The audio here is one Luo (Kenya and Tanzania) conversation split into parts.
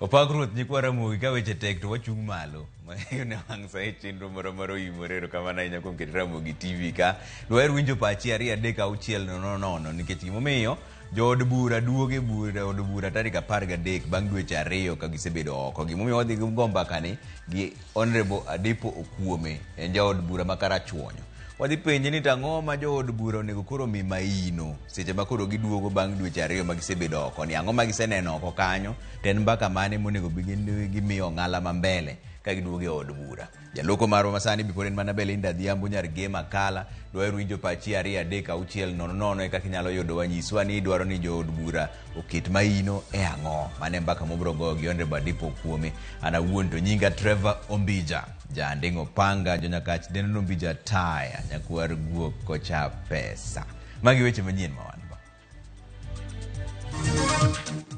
Opak Ruoth nyikwa Ramogi ka weche tek to wachung' malo. Ne wang' sa e chenro moro mar oimore erokamano ahinya kuom keto Ramogi TV ka. Dwaher winjo pachi 2 3 6 0 0 nikech gimomiyo jood bura duogo e bura od bura tarik 13 bang' dweche 2 ka gisebedo oko. Gimomiyo wadhi go mbakani gi Honorable Adipo Okuome en jaod bura ma Karachuonyo. Wadhi penje ni to ang'o ma jood bura onego koro mi maino seche ma koro giduogo bang' dweche 2 ma gisebedo oko ni ang'o ma giseneno oko kanyo to en mbaka mane monego gimiyo ong'ala ma mbele ka giduogo e od bura. Jaloko marwa masani be pod en mana Belinda Adhiambo nyar Gema Kala. Dwaher winjo pachi 2 3 6 0 0 e kaka inyalo yudowa. Nyiswa ni idwaro ni jood bura oket maino e ang'o. Mano e mbaka mobro goyo gi Honorable Adipo Okuome. An awuon to nyinga Trevor Ombija. Janding' Opanga, Jonyakach dendo Ombija Taya, nyakwar guok kocha pesa. Magi weche manyien ma wan go.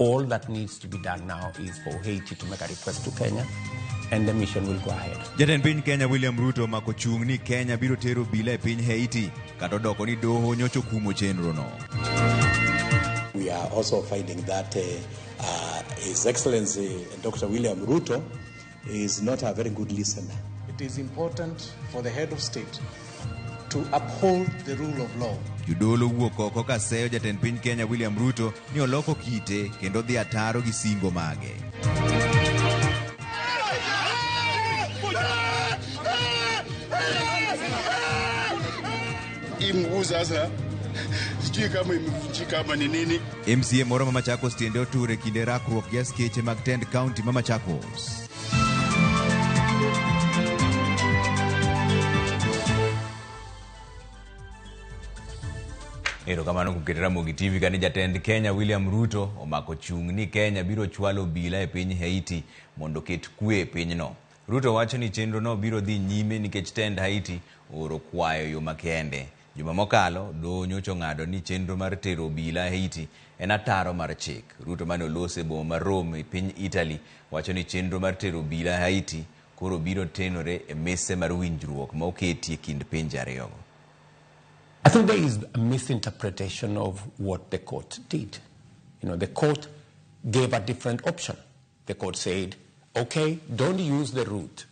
All that needs to be done now is for Haiti to make a request to Kenya, and the mission will go ahead. Jatend piny Kenya William Ruto omako chung' ni Kenya biro tero obila e piny Haiti kata odoko ni doho nyocha okumo chenrono. We are also finding that His Excellency Dr. William Ruto is not a very good listener. It is important for the head of state to uphold the rule of law. Jodolo wuok oko ka seyo jatend piny Kenya William Ruto ni oloko kite kendo dhi ataro gi singo mage. Hii mguu sasa sijui kama imevunjika ama ni nini. MCA moro ma Machakos tiende otur e kinde rakruok gi askeche mag tend kaunti ma Machakos. Erokamano kuom keto Ramogi TV kane jatend Kenya William Ruto omako chung' ni Kenya biro chwalo obila e piny Haiti mondo oket kwe e pinyno. Ruto wacho ni chenrono biro dhi nyime nikech tend Haiti ooro kwayo yo makende. Juma mokalo, doho nyocha ong'ado ni chenro mar tero obila Haiti en ataro mar chik. Ruto mane oloso e boma ma Rome e piny Italy wacho ni chenro mar tero obila Haiti koro biro tenore e mise mar winjruok ma oketi e kind pinje ariyogo. I think there is a misinterpretation of what the court did. The court gave a different option. The court said, okay, don't use the route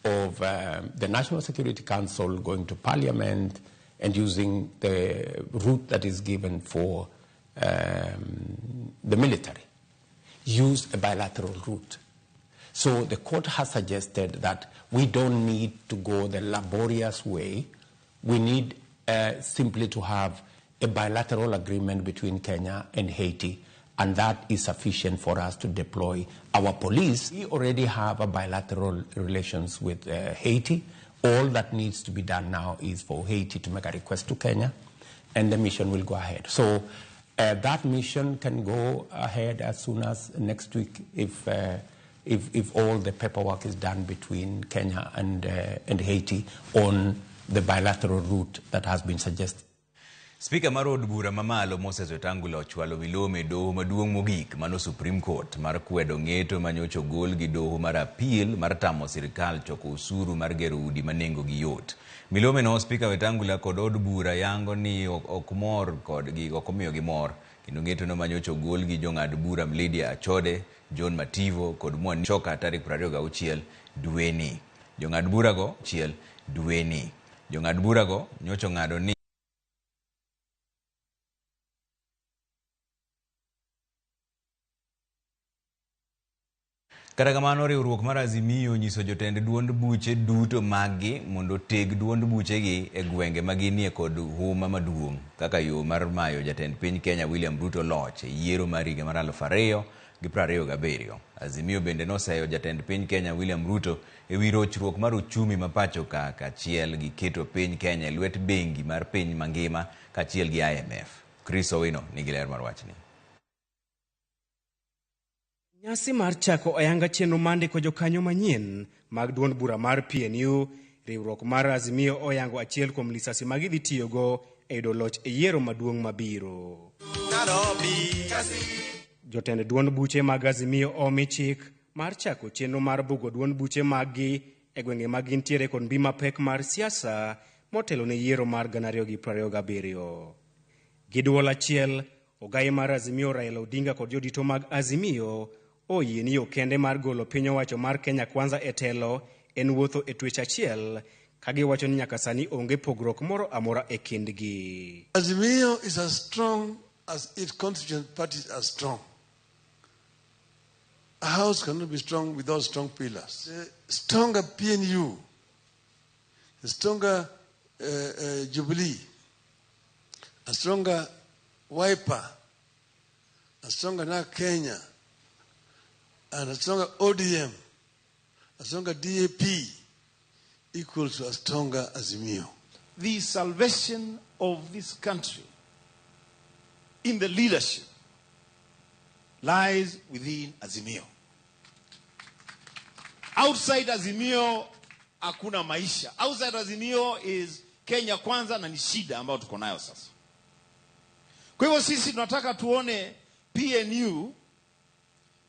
of the National Security Council going to Parliament and using the route that is given for the military. Use a bilateral route. So the court has suggested that we don't need to go the laborious way. We need simply to have a bilateral agreement between Kenya and Haiti, and that is sufficient for us to deploy our police. We already have a bilateral relations with Haiti. All that needs to be done now is for Haiti to make a request to Kenya, and the mission will go ahead. So that mission can go ahead as soon as next week if all the paperwork is done between Kenya and Haiti on the bilateral route that has been suggested. Spika mar od bura mamalo Moses Wetangula ochwalo milome e doho maduong' mogik mano Supreme Court mar kwedo ng'eto manyocha ogol gi doho mar appeal mar tamo sirikal choko osuru mar gero udi ma nengo gi yot. Milome no Spika Wetangula kod od bura yango ni ok mor kodgi, ok omiyogi mor kendo ng'eto no manyocha ogol gi jong'ad bura Lydia Achode, John Mativo kod Mwani Choka tarik 26 dweni. Jong'ad burago chiel dweni. Jong'ad burago nyocha ong'ado ni Kata kamano, riwruok mar Azimio onyiso jotend duond buche duto maggi mondo oteg duond buchegi e gwenge ma ginie kod huma maduong' kaka yo mar mayo jatend piny Kenya William Ruto loch e yiero mar higa mar 2027. Azimio bende noseyo jatend piny Kenya William Ruto e wi rochruok mar uchumi ma pacho ka kaachiel gi keto piny Kenya e lwet bengi mar piny mangima kaachiel gi IMF. Chris Owino nigi ler mar wachni. Nyasi mar chako ayanga chenro mar ndiko jokanyo manyien mag duond bura mar PNU, riwruok mar Azimio oyango achiel kuom lisasi ma gidhi tiyogo e yudo loch e yiero maduong' mabiro. Jotend duond buche mag Azimio omi chik mar chako chenro mar bugo duond buche maggi e gwenge ma gintiere kod mbi mapek mar siasa motelo ne yiero mar 2027. Gi duol achiel, ogai mar Azimio Raila Odinga kod jodito mag Azimio oyie ni yo kende mar golo piny owacho mar Kenya Kwanza e telo en wuotho e twech achiel ka giwacho ni nyaka sani onge pogruok moro amora e kindgi. Azimio is as strong as its constituent parties are strong. A house cannot be strong without strong pillars. The stronger PNU, the stronger Jubilee, a stronger Wiper, a stronger NARC Kenya, and a stronger ODM, a stronger DAP equals to a stronger Azimio. The salvation of this country in the leadership lies within Azimio. Outside Azimio hakuna maisha. Outside Azimio is Kenya Kwanza na ni shida ambayo tuko nayo sasa. Kwa hivyo sisi tunataka tuone PNU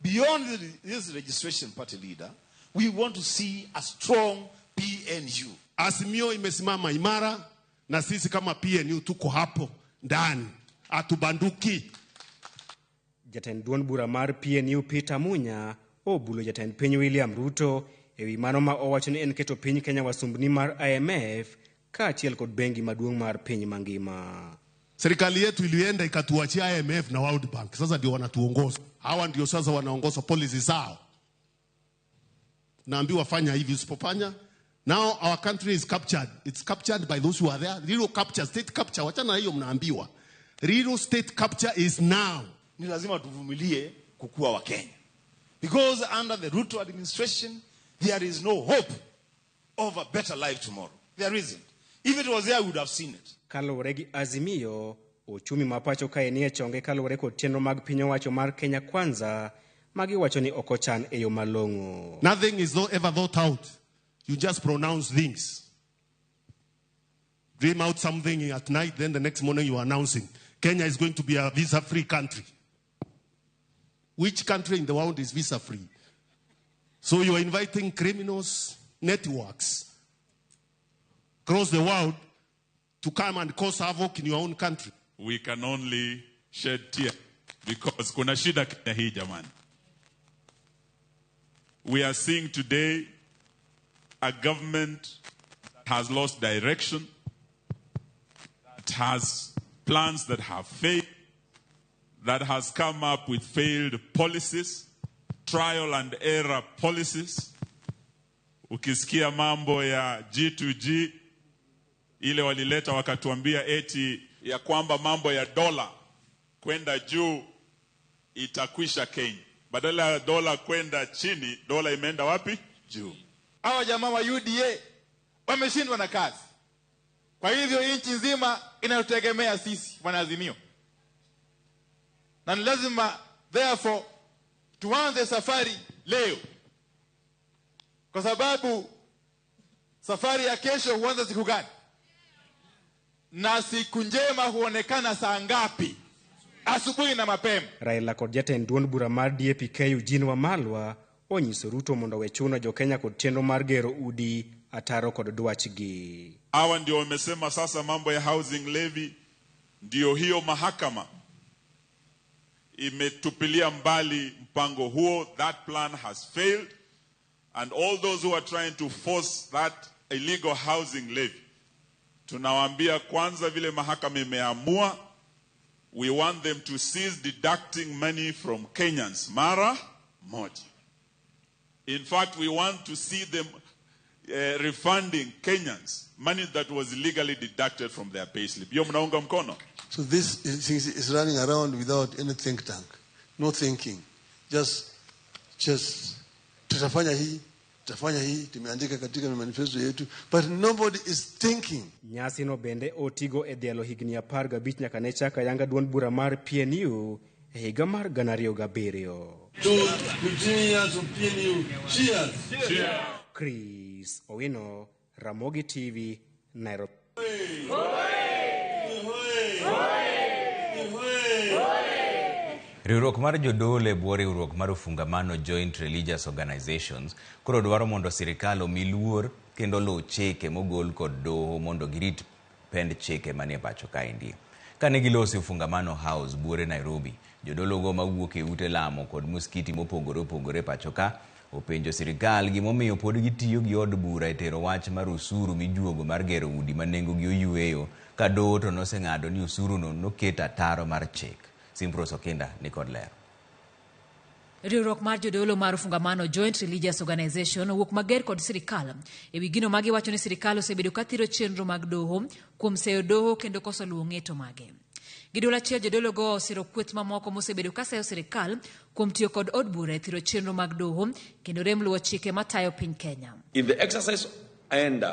beyond this registration party leader. We want to see a strong PNU. Azimio imesimama imara na sisi kama PNU tuko hapo ndani, hatubanduki. Jatend duond bura mar PNU Peter Munya obulo jatend piny William Ruto ewi mano ma owacho ni en keto piny Kenya wasumbni mar IMF kaachiel kod bengi maduong' mar piny mangima. Serikali yetu ilienda ikatuachia IMF na World Bank. Sasa ndio wanatuongoza. Hawa ndio sasa wanaongoza policy zao. Naambiwa fanya hivi, usipofanya. Now our country is captured. It's captured by those who are there. Real capture, state capture. Wachana hiyo mnaambiwa. Real state capture is now. Ni lazima tuvumilie kukua wa Kenya. Because under the Ruto administration, there is no hope of a better life tomorrow. There isn't. If it was there, we would have seen it. Kaluwore gi Azimio, ochumi ma pacho kae nie chonge kaluwore kod chenro mag piny owacho mar Kenya Kwanza magiwacho ni ok ochan e yo malong'o. Nothing is not ever thought out. You just pronounce things. Dream out something at night, then the next morning you are announcing Kenya is going to be a visa-free country. Which country in the world is visa-free? So you are inviting criminals, networks across the world to come and cause havoc in your own country. We can only shed tears because kuna shida Kenya hii jamani. We are seeing today a government that has lost direction, that has plans that have failed, that has come up with failed policies, trial and error policies. Ukisikia mambo ya G2G, ile walileta wakatuambia eti ya kwamba mambo ya dola kwenda juu itakwisha Kenya. Badala ya dola kwenda chini, dola imeenda wapi? Juu. Hawa jamaa wa UDA wameshindwa na kazi. Kwa hivyo nchi nzima inatutegemea sisi wanaazimio. Na ni lazima therefore tuanze safari leo. Kwa sababu safari ya kesho huanza siku gani? Na siku njema huonekana saa ngapi? Asubuhi na mapema. Raila kod jatend duond bura mar DAP-K Eugene Wamalwa onyiso Ruto mondo owe chuno jokenya kod chenro mar gero udi ataro kod dwachgi. Hawa ndio wamesema sasa mambo ya housing levy, ndio hiyo mahakama imetupilia mbali mpango huo. That plan has failed, and all those who are trying to force that illegal housing levy, tunawaambia kwanza vile mahakama imeamua, we want them to cease deducting money from Kenyans mara moja. In fact, we want to see them refunding Kenyans money that was illegally deducted from their payslip. Hiyo mnaunga mkono? So this is running around without any think tank, no thinking. Just tutafanya hii, tutafanya hii, tumeandika katika manifesto yetu, but nobody is thinking. Nyasi no bende otigo e dhialo higni 15 nyaka ne chak ayanga duond bura mar PNU e higa mar 2007. To Virginia to PNU. Cheers. Cheers. Chris Owino, Ramogi TV, Nairobi. Riwruok mar jodolo e bwo riwruok mar Ufungamano Joint Religious Organizations koro dwaro mondo sirikal omi luor kendo luw chike mogol kod doho mondo girit pend chike manie pacho kaendi. Kane giloso Ufungamano House buore Nairobi, Jodologo mawuok e ute lamo kod muskiti mopogore opogore pacho ka openjo sirikal gimomiyo pod gitiyo gi od bura e tero wach mar osuru mijuogo mar gero udi ma nengogi oyueyo ka doho to noseng'ado ni osuruno noket ataro mar chik. Simprose Okinda ni kod ler. Riwruok mar jodolo mar Ufungamano Joint Religious Organization owuok mager kod sirikal ewi gino ma giwacho ni sirikal osebedo ka thiro chenro mag doho kuom seyo doho kendo koso luwo ng'eto mage. Gi duol achiel jodologo osiro kweth mamoko mosebedo ka seyo sirikal kuom tiyo kod od bura e thiro chenro mag doho kendo rem luwo chike matayo piny Kenya. In the exercise and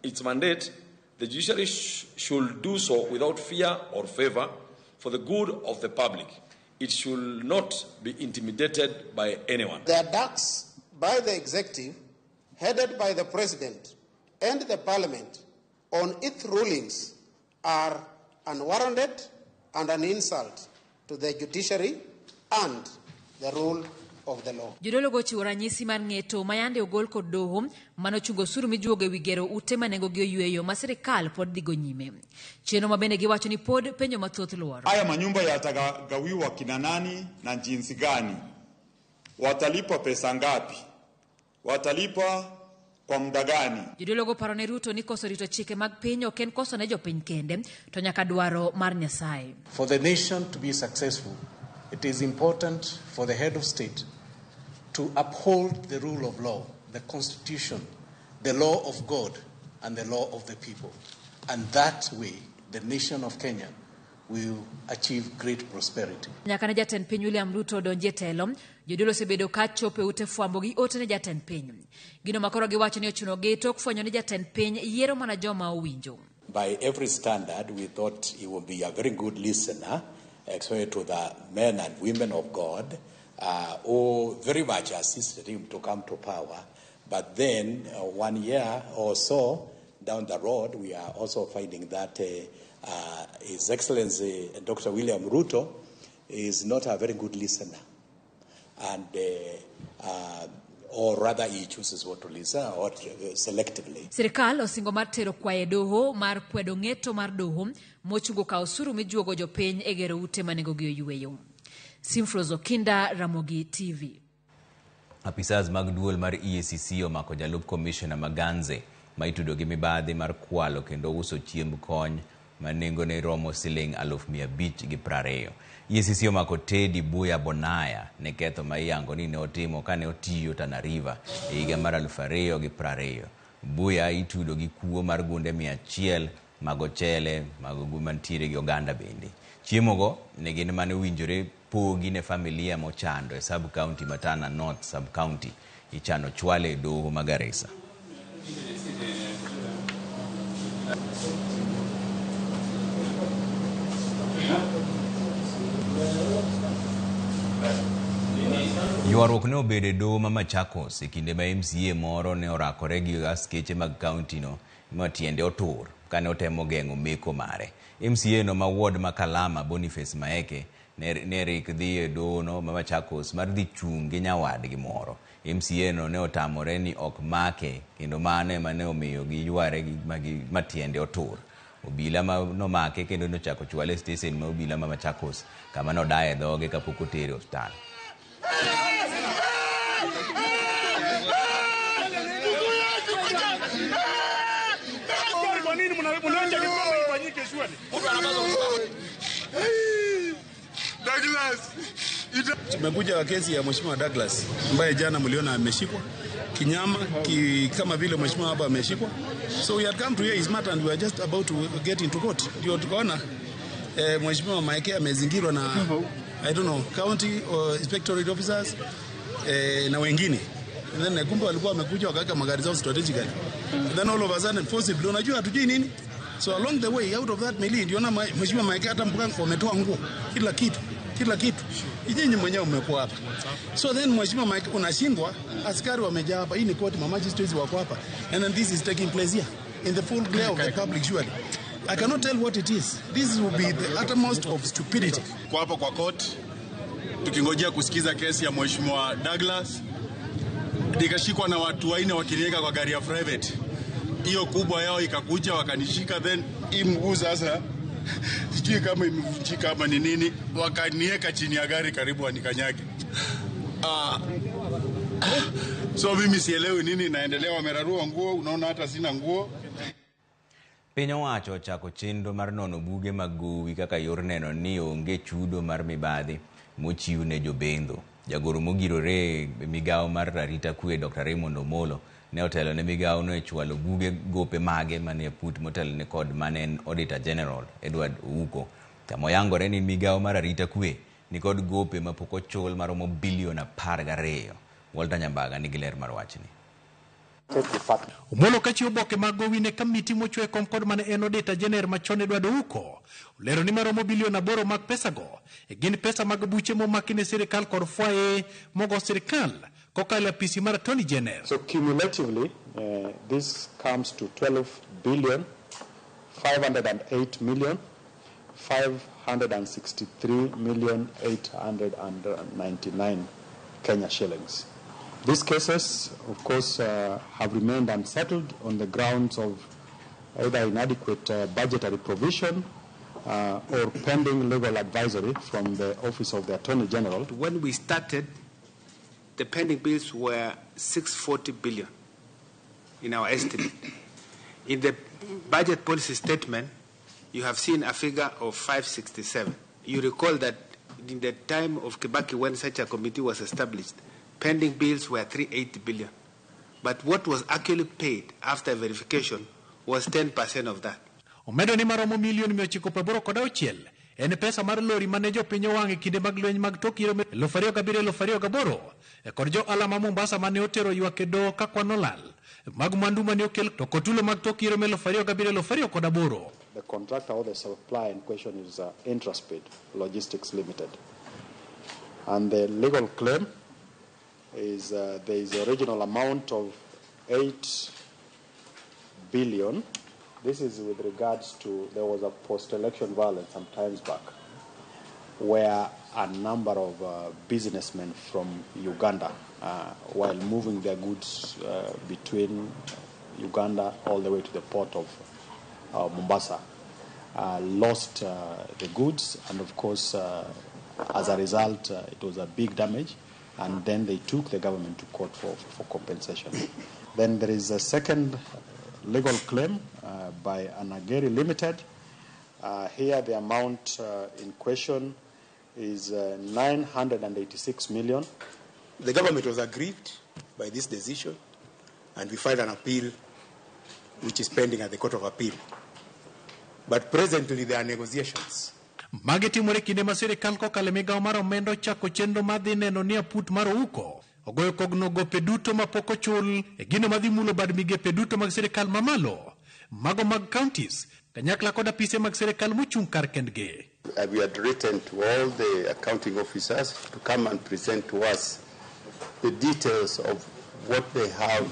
its mandate, the judiciary should do so without fear or favor for the good of the public. It should not be intimidated by anyone. The attacks by the executive, headed by the president and the parliament, on its rulings are unwarranted and an insult to the judiciary and the rule of the law. Jodologo ochiwo ranyisi mar ng'eto ma yande ogol kod doho manochungo osuru mijuogo ewi gero ute ma nengogi oyueyo ma sirikal pod dhigo nyime. Chenro ma bende giwacho ni pod penjo mathoth luoro. Haya manyumba yatagawiwa kina nani na jinsi gani? Watalipa pesa ngapi? Watalipa kwa muda gani? Jodologo paro ne Ruto ni koso rito chike mag piny ok en koso ne jopiny kende to nyaka dwaro mar Nyasaye. For the nation to be successful, it is important for the head of state to uphold the rule of law, the constitution, the law of God, and the law of the people. And that way, the nation of Kenya will achieve great prosperity. Nyaka ne jatend piny William Ruto donji e telo, jodolo osebedo ka chopo e ute fwambo gi ote ne jatend piny. Gino ma koro giwacho ni ochunogi tok fwenyo ni jatend piny yiero mana joma owinjo. By every standard, we thought he would be a very good listener, especially to the men and women of God, who very much assisted him to come to power. But then, 1 year or so down the road, we are also finding that His Excellency Dr. William Ruto is not a very good listener. And, or rather he chooses what to listen or selectively. Sirikal osingo mar tero kwayo e doho mar kwedo ng'eto mar doho mochungo kawo osuru mijuogo jopiny e gero ute ma nengogi oyueyo. Simfrose Okinda, Ramogi TV. Apisas mag duol mar EACC omako jalup komishona Maganze ma itudo gi mibadhi mar kwalo kendo uso chiemb kony ma nengone romo siling 520,000. EACC omako Teddy Buya Bonaya ne ketho ma iyango ni ne otimo kane otiyo Tana River e higa mar 2020. Buya itudo gi kuo mar gunde 100 mag ochele mag mantiere gi oganda bende. Chiemogo ne gin mane owinjore pogi ne familia mochando e sub county ma Tana North sub county. Ichano chwale e doho ma Garissa. Ywaruok ne obedo e doho ma Machakos e kinde ma MCA moro ne orakore gi askeche mag kaunti no ma tiende otur kane otemo geng'o meko mare. MCA no ma ward ma Kalama Boniface Maeke ne rik dhi e doho no ma Machakos mar dhi chung' gi nyawadgi moro. MCA no ne otamore ni ok make kendo mano ema ne omiyo giyware ma tiende otur. Obila ma nomake kendo nochako chwale e stesen ma obila ma Machakos kama nodaye dhoge kapok otere e osiptal. Tumekuja kesi ya Mheshimiwa Douglas ambaye jana mliona ameshikwa kinyama kama vile mheshimiwa hapa ameshikwa. So we had come to hear his matter and we are just about to get into court. Ndio tukaona Mheshimiwa Maeke amezingirwa na I don't know, county or inspectorate officers na wengine. And then kumbe walikuwa wamekuja wakaweka magari zao strategically. And then all of a sudden forcibly, unajua hatujui nini. So along the way out of that melee ndio na Mheshimiwa Maeke hata mpango wametoa nguo kila kitu. Kila kitu. Nyinyi mwenyewe mmekuwa hapa. So then Mheshimiwa Mike unashindwa, askari wamejaa hapa. Hii ni court, ma magistrates wako hapa. And then this is taking place here in the full glare of the public surely. I cannot tell what it is. This will be the uttermost of stupidity. Kwa hapa kwa court tukingojea kusikiza kesi ya Mheshimiwa Douglas, nikashikwa na watu wanne wakiniweka kwa gari ya private. Hiyo kubwa yao ikakuja wakanishika, then hii mguu sasa Sijui kama imevunjika ama ni nini, wakanieka chini ya gari karibu wanikanyage. So mimi sielewi nini inaendelea, wamerarua nguo, unaona hata sina nguo. Piny owacho ochako chenro mar nono buge mag gowi kaka yor neno ni onge chudo mar mibadhi mochiw ne jobendho. Jagoro mogirore e migawo mar arita kwe Dr. Raymond Omolo ne otelo ne migawo no e chwalo buge gope mage mane aput motelone kod mane en Auditor General Edward Ouko. Kama oyangore ni migawo mar arita kwe nikod gope mapok ochul maromo bilion 12. Walter Nyambaga nigi ler mar wachni. Omolo kachiwo oboke mag gowi ne kamiti mochwe kom kod mane en Auditor General machon Edward Ouko olero ni maromo bilion 8 mag pesago e gin pesa mag buche momaki ne sirikal kod fwaye mogo sirikal kokalo e apisi mar Attorney General. So cumulatively, this comes to 12 billion 508 million 563 million 899 Kenya shillings. These cases, of course, have remained unsettled on the grounds of either inadequate budgetary provision or pending legal advisory from the Office of the Attorney General. When we started, the pending bills were 640 billion in our estimate. In the budget policy statement, you have seen a figure of 567. You recall that in the time of Kibaki, when such a committee was established, pending bills were 380 billion. But what was actually paid after verification was 10% of that. Omedo ni maromo milion 986 en pesa mar lori mane jopiny owang' e kinde mag lweny mag tok yiero 2007-2008 kod jo ohala ma Mombasa mane otero ywak e doho ka kwan olal mag mwandu mane okel to kod tulo mag tok yiero 2007-2008. The contractor or the supplier in question is Intraspeed Logistics Limited. And the legal claim is there is the original amount of 8 billion. This is with regards to, there was a post-election violence some times back where a number of businessmen from Uganda, while moving their goods between Uganda all the way to the port of Mombasa, lost the goods, and of course, as a result, it was a big damage, and then they took the government to court for compensation. Then there is a second legal claim by Anageri Limited. Here the amount in question is 986 million. The government was aggrieved by this decision, and we filed an appeal which is pending at the Court of Appeal. But presently there are negotiations. Magi timore kinde ma sirikal kokalo e migawo mar omenda ochako chenro mar dhi neno ni aput mar Ouko ogoyo kogno gope duto mapok ochul e gino madhi mulo bad migepe duto mag sirikal mamalo, mago mag counties, kanyakla kod apise mag sirikal mochung' kar kendgi. We had written to all the accounting officers to come and present to us the details of what they have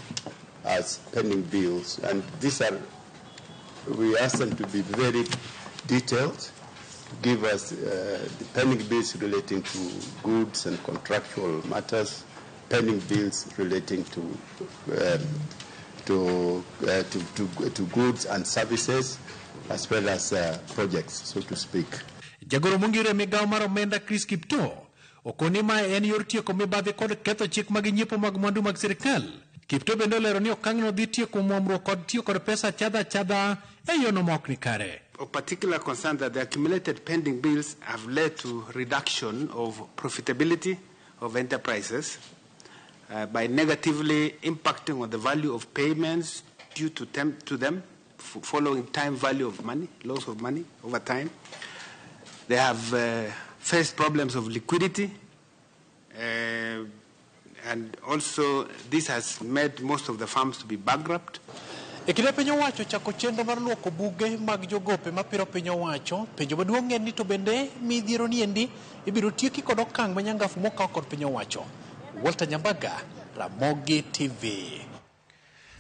as pending bills, and these are, we asked them to be very detailed, to give us the pending bills relating to goods and contractual matters, pending bills relating to goods and services, as well as projects, so to speak. Jagoro mongiro e migawo mar omenda Chris Kiptoo okoni mae en yor tieko mibadhi kod ketho chik mag nyiepo mag mwandu mag sirikal. Kiptoo bende olero ni okang'no dhi tieko muomruok kod tiyo kod pesa achadha achadha e yono ma ok ni kare. Of particular concern that the accumulated pending bills have led to reduction of profitability of enterprises by negatively impacting on the value of payments due to them following time value of money, loss of money over time. They have faced problems of liquidity, and also this has made most of the firms to be bankrupt. E kinde piny owacho chako chenro mar luoko buge mag jogope mapiro piny owacho, penjo maduong' en ni to bende midhiero ni endi ibiro tieki kod okang' manyangafu mokaw kod piny owacho. Walter Nyambaga, Ramogi TV.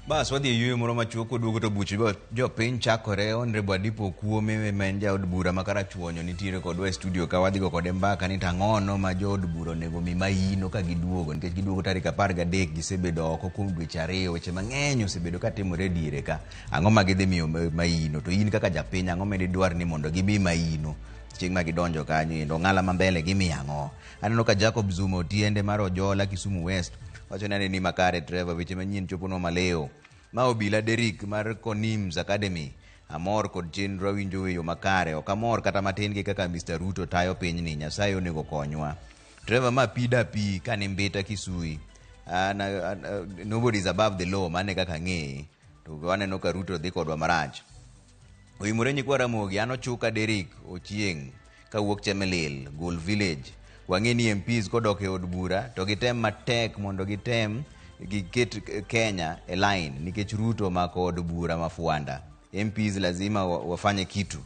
Bas wadhi e yueyo moro machuok koduogo to buch jopiny chakore. Honorable Adipo Okuome ma en jaod bura ma Karachuonyo nitiere kodwa e studio ka wadhi go kode mbaka ni tang'ono ma jood bura onego mi maino ka giduogo nikech giduogo tarik 13 gisebedo oko kuom dweche 2 weche mang'eny osebedo ka timore diere ka ang'o ma gidhi miyo maino to in kaka japiny ang'o ma didwar ni mondo gimi maino chieng' ma gidonjo kanyo endo ong'ala ma mbele gimiyo ang'o. Aneno ka Jacob Zuma Otiende mar Ojola Kisumu West wacho ni aneni makare Trevor weche manyien choponwa maliw. Ma obila Derrick mar Konims Academy amor kod chenro awinjo e yo makare ok amor kata matin gi kaka Mr. Ruto tayo pinyni Nyasaye onego konywa. Trevor ma pi da pi ka ni Mbita Kisui. An, nobody is above the law mane kaka ang'eye to waneno ka Ruto dhi kodwa marach. Oimore nyikwa Ramogi, an Ochuka Derrick Ochieng' kawuok Chemelil, Gul Village. Wang'e ni MPs kodok e od bura to gitem matek mondo gitem giket Kenya e line nikech Ruto omako od bura mafuanda. MPs lazima wafanye kitu.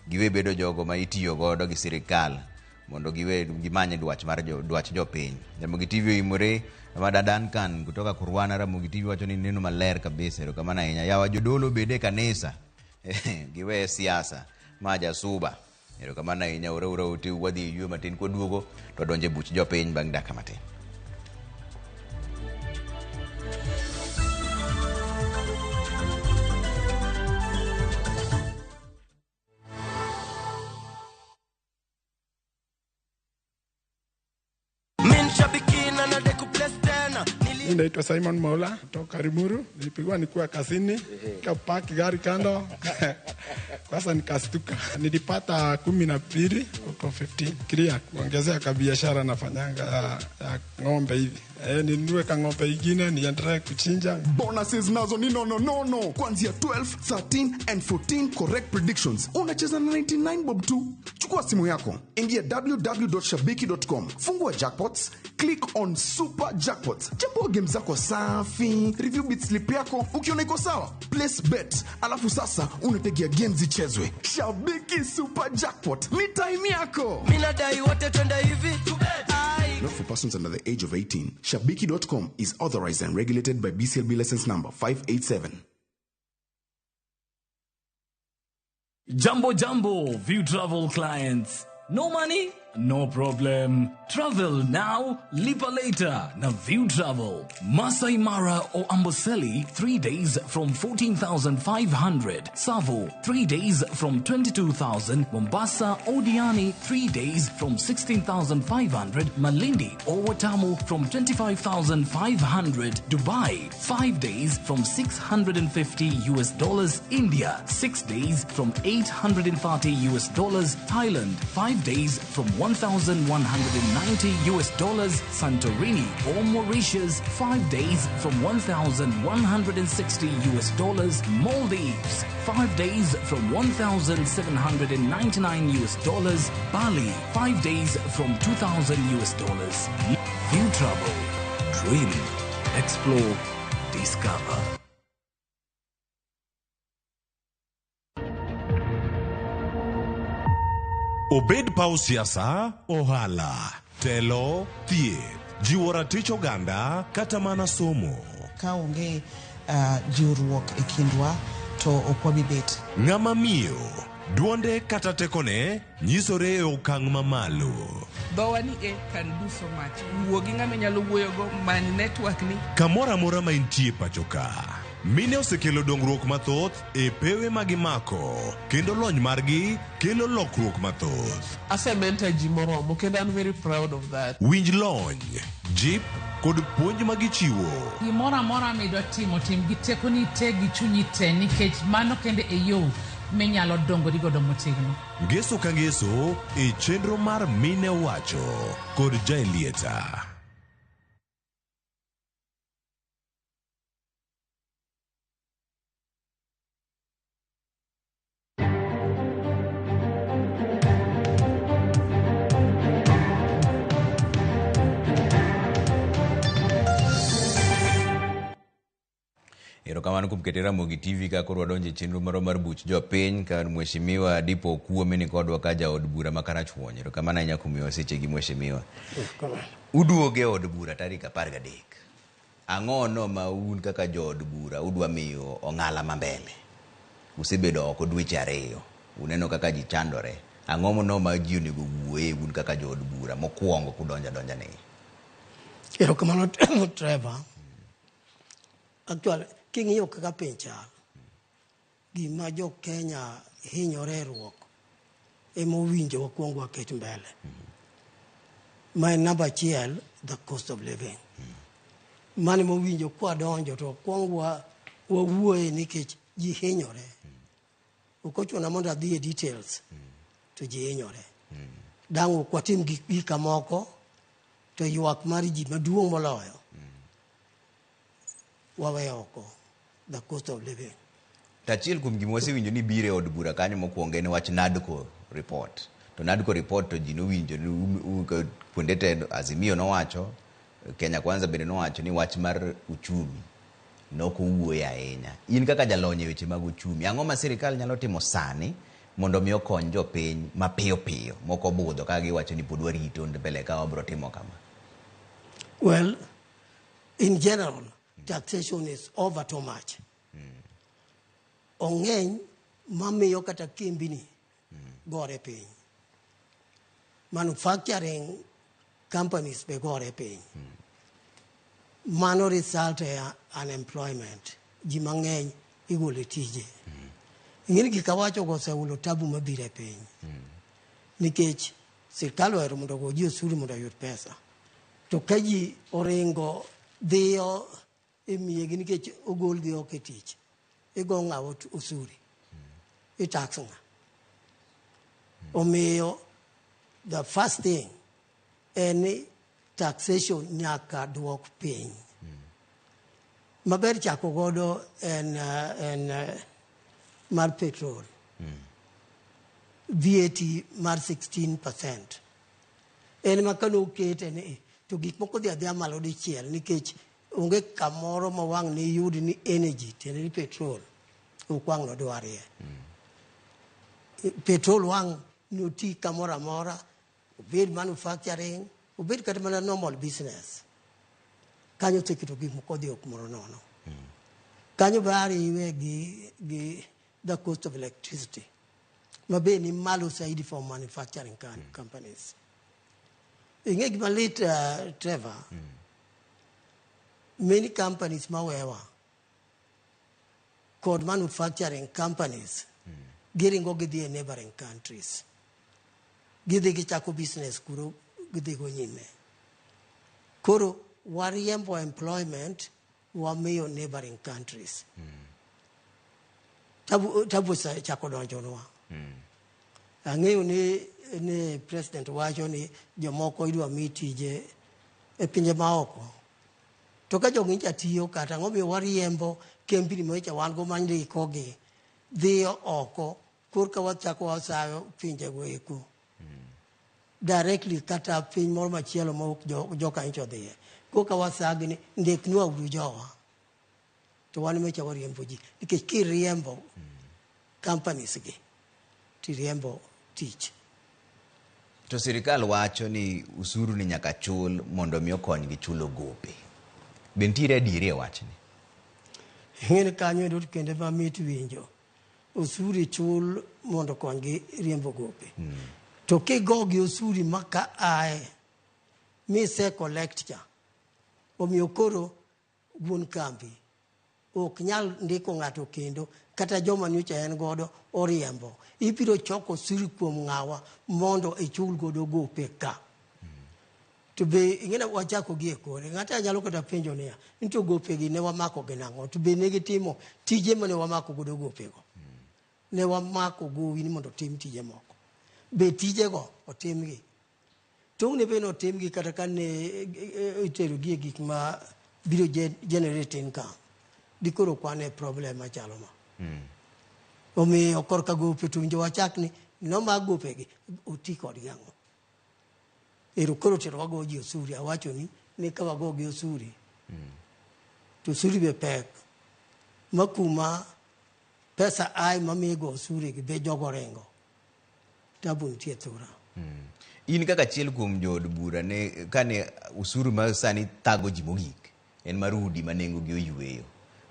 Giwe bedo jogo ma itiyo godo gi sirikal mondo giwe gimany dwach mar jo, dwach jopiny. Ramogi TV oimore Mada Duncan kutoka Kurwana. Ramogi TV wacho ni neno maler kabisa, erokamano ahinya. Yawa jodolo bede e kanisa giwe siasa ma jasuba. Erokamano ahinya, ora ora ote wadhi e yweyo matin kwaduogo to wadonjo e buch jopiny bang' dakika matin. Mimi naitwa Simon Maula kutoka Limuru. Nilipigwa nikiwa kazini, nikapaki gari kando kwanza nikastuka. Nilipata 12 out of 15. Clear, kuongezea ka biashara nafanyanga ya ng'ombe hivi. Ninunue ka ng'ombe ingine niendelee kuchinja. Bonuses nazo ni no no no no. Kuanzia 12, 13 and 14 correct predictions. Unacheza na 99 bob tu. Chukua simu yako, ingia www.shabiki.com, fungua jackpots, click on super jackpots, chagua game zako safi, review bit slip yako, ukiona iko sawa, place bet, alafu sasa unategea game zichezwe. Shabiki Super Jackpot ni time yako. Mimi nadai wote twende hivi. Not for persons under the age of 18. Shabiki.com is authorized and regulated by BCLB license number 587. Jambo jambo, View Travel clients. No money? No problem. Travel now, lipa later. Na View Travel. Masai Mara or Amboseli, 3 days from 14,500. Tsavo, 3 days from 22,000. Mombasa or Diani, 3 days from 16,500. Malindi or Watamu from 25,500. Dubai, 5 days from $650 US dollars. India, 6 days from $830 US dollars. Thailand, 5 days from $1,190 US dollars. Santorini or Mauritius, 5 days from $1,160 US dollars. Maldives, 5 days from $1,799 US dollars. Bali, 5 days from $2,000 US dollars. View Travel. Dream, explore, discover. Obed paw siasa, ohala, telo, thieth, jiwo ratich oganda kata mana somo. Ka onge jiwruok e kindwa to ok wabi bet. Ng'ama miyo, duonde kata tekone nyisore e okang' mamalo. Dhowa ni e can do so much. Wuo gi ng'ama inyalo wuoyogo, many network ni. Kamoro amora ma intie pacho ka, mine osekelo dongruok mathoth e pewe ma gimako kendo lony margi kelo lokruok mathoth. Asementor ji moromo kendo I'm very proud of that. Winj lony, jip kod puonj ma gichiwo. Gimoro amora midwa timo, tim gi tekoni te gi chunyi te, nikech mano kende e yo minyalo dongori godo motegno. Ngeso ka ngeso e chenro mar Mine Owacho kod Jaelieta. Erokamano kuom kete Ramogi TV ka koro wadonjo e chenro marwa mar buch jopiny ka Mheshimiwa Dipo Okuome ni kodwa ka jaod bura ma Karachuonyo. Erokamano ahinya kuom miyowa sechegi Mheshimiwa. Uduogo e od bura tarik 13. Ang'o no ma un kaka jood bura udwa miyo ong'ala ma mbele? Usebedo oko dweche 2, uneno kaka ji chandore. Ang'o no ma ji onego wuoye un kaka jood bura mokwongo kudonjo adonja negi? Erokamano Trevor. Actually, king'iyo kaka piny chal, gima jo Kenya hinyore ruok ema owinjo wakwong waket mbele. Ma en namba 1, the cost of living. Mano ema owinjo kwadonjo to wakwong wawuoye nikech ji hinyore. Ok ochuna mondo adhi e details, to ji hinyore. Dang' ok watim gik moko, to ywak mar ji maduong' moloyo wawe oko, the cost of living. To achiel kuom gima wasewinjo ni biro e od bura kanyo mokwongo en wach NADCO report. To NADCO report to ji nowinjo ni kuonde te Azimio nowacho, Kenya Kwanza bende nowacho ni wach mar uchumi nok owuoye ahinya. In kaka jalony e weche mag uchumi, ang'o ma sirikal nyalo timo sani mondo mi okony jopiny mapiyo piyo mok obudho ka giwacho ni pod warito mbele ka wabro timo kama? Well, in general, taxation is over too much. Ong'eny mamiyo kata kembini gore piny. Manufacturing companies be gore piny. Mano result e unemployment. Ji mang'eny igolo e tije. Ing'eni gik awacho go oseulo tabu mabiro e piny. Nikech sirkal ohero mondo ogo ji osuru mondo oyud pesa. To ka ji oringo dhiyo e miegi nikech ogolgi oko e tich, igo ng'awa osuri, i tax ng'a. Omiyo the first thing en ni taxation nyaka duok piny. Maber chako godo en mar petrol. VAT mar 16%. En ma kane okete ni to gik moko dhi adhiya malo dichiel nikech onge kamoro ma wang' ne yud ni energy tiende ni petrol ok wang' nodwarie. Petrol wang' noti kamoro amora, obed manufacturing, obed kata mana normal business. Kanyo oseketo gik moko odhi ok moro nono. Kanyo be ariwe gi the cost of electricity ma be ni malo saidi for manufacturing companies. Ing'e gima lit, Trevor, many companies mawewa kod manufacturing companies giringo gidhi e neighboring countries. Gidhi gichako business kuro gidhi go nyime. Koro wariembo employment wamiyo neighboring countries. Tabu osechako donjonwa. Ang'eyo ni president wacho ni jomoko idwa mi tije e pinje maoko. To ka jogi nyicha tiyo kata ang'o miyo wariembo kembni manyicha wan go mandikogi dhiyo oko korka wachako wasayo pinjego eko. Directly kata piny moro machielo ma ok joka nyicha odhiye. Korka wasagi ni ndiknwa uru jowa. To wan mecha wariembo ji. Nikech kiriembo companies gi, tiriembo tich. To sirikal wacho ni usuru ni nyaka chul mondo mi okonygi chulo gope. Be nitiere adieri e wachni? Ing'eni kanyo endo kende mamit winjo. Osuru chul mondo okonygi riembo gope. To kigo gi osuru ma ka ae mise collect cha, omiyo koro wuon kambi ok nyal ndiko ng'ato kendo kata joma nyocha en godo oriembo. Ibiro choko osuru kuom ng'awa mondo ichul godo gope ka. To be ing'e wachako gi e kore. Ng'ato nyalo kata penjo niya, ni to gope gi ne wamako gi nang'o? To be ne gitimo tije mane wamako godo gopego? Ne wamako gowi ni mondo otim tije moko. Be tijego otimgi? Tong'ne be notimgi kata ka ne itero gi e gik ma biro generate income. Dikoro ok wan e problem machalo ma. Omiyo korka gope to winjo wachak ni nomak gopegi oti kodgi ang'o? Ero koro tero wago ji osuri, awacho ni ka wago gi osuri, to osuri be pek. Ma kuma pesa ae mamiyo go osuri gi be jogo ringo. Tabu nitie thura. In kaka achiel kuom jood bura ne kane osuru ma sani thago ji mogik, en mar udi ma nengogi oyueyo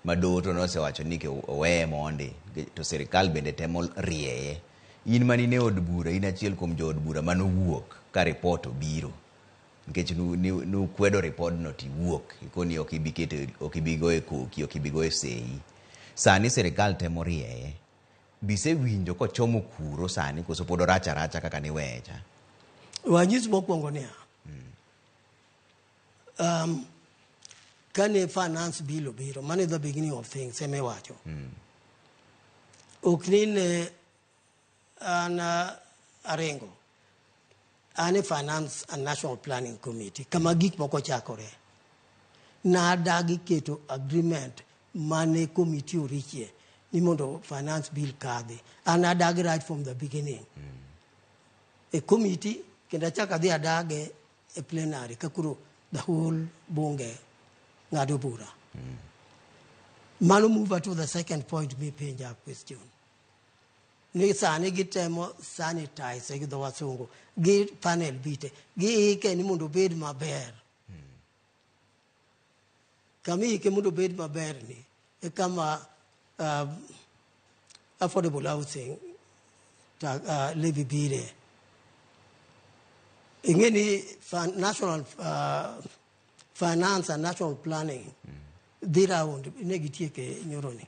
ma doho to nosewacho ni oweye mondi to sirikal bende temo rieye. In manine od bura, in achiel kuom jood bura manowuok ka ripot obiro nikech nukwedo ripodno tiwuok ikoni ok ibi keto ok ibi goye koki ok ibi goye seyi. Sani sirikal temo rieye. Bisewinjo kochomo kuro sani koso pod orach aracha kaka niweye cha? Wanyis mokwongo niya, kane finance bill obiro, mano the beginning of things ema iwacho. Ok ni ne an aringo, an e Finance and National Planning Committee, kama gik moko chakore. Nadagi keto agreement mane committee orichie ni mondo finance bill kadhi. An adagi right from the beginning. E committee, kendo achako adhi adage e plenary ka koro the whole bunge ng'ado bura. Mano move to the second point mipenja question. Ni sani gitemo sanitize gi dho wasungu gi panel bite giike ni mondo obed maber. Kama iike mondo obed maber ni e kama affordable housing levy bire. Ing'e ni national finance and national planning dhi round ne gitieke nyoroni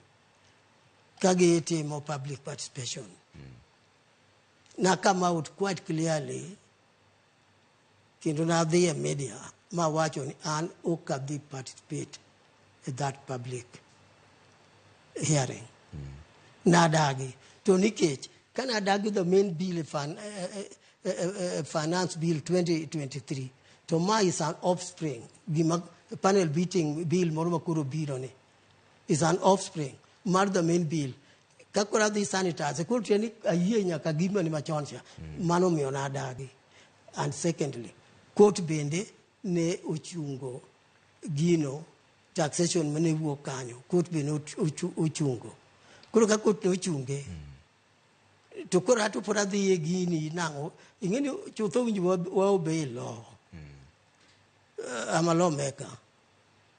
ka gitimo public participation. Na come out quite clearly kendo nadhi e media mawacho ni an ok adhi participate e that public hearing. Nadagi. To nikech kanadagi the main bill finance bill 2023 to ma is an offspring gima panel beating bill moro ma koro biro ni is an offspring mar the main bill. Ka koro adhi sanitize koro tiende ni ayie nyaka gima ni machon cha. Mano miyo nadagi. And secondly, court bende ne ochungo gino taxation mane wuok kanyo. Court bende ochungo. Koro ka court ne ochunge, to koro ato pod adhi e gini nang'o. Ing'e ni chutho winjo wa obey law. I'm a lawmaker.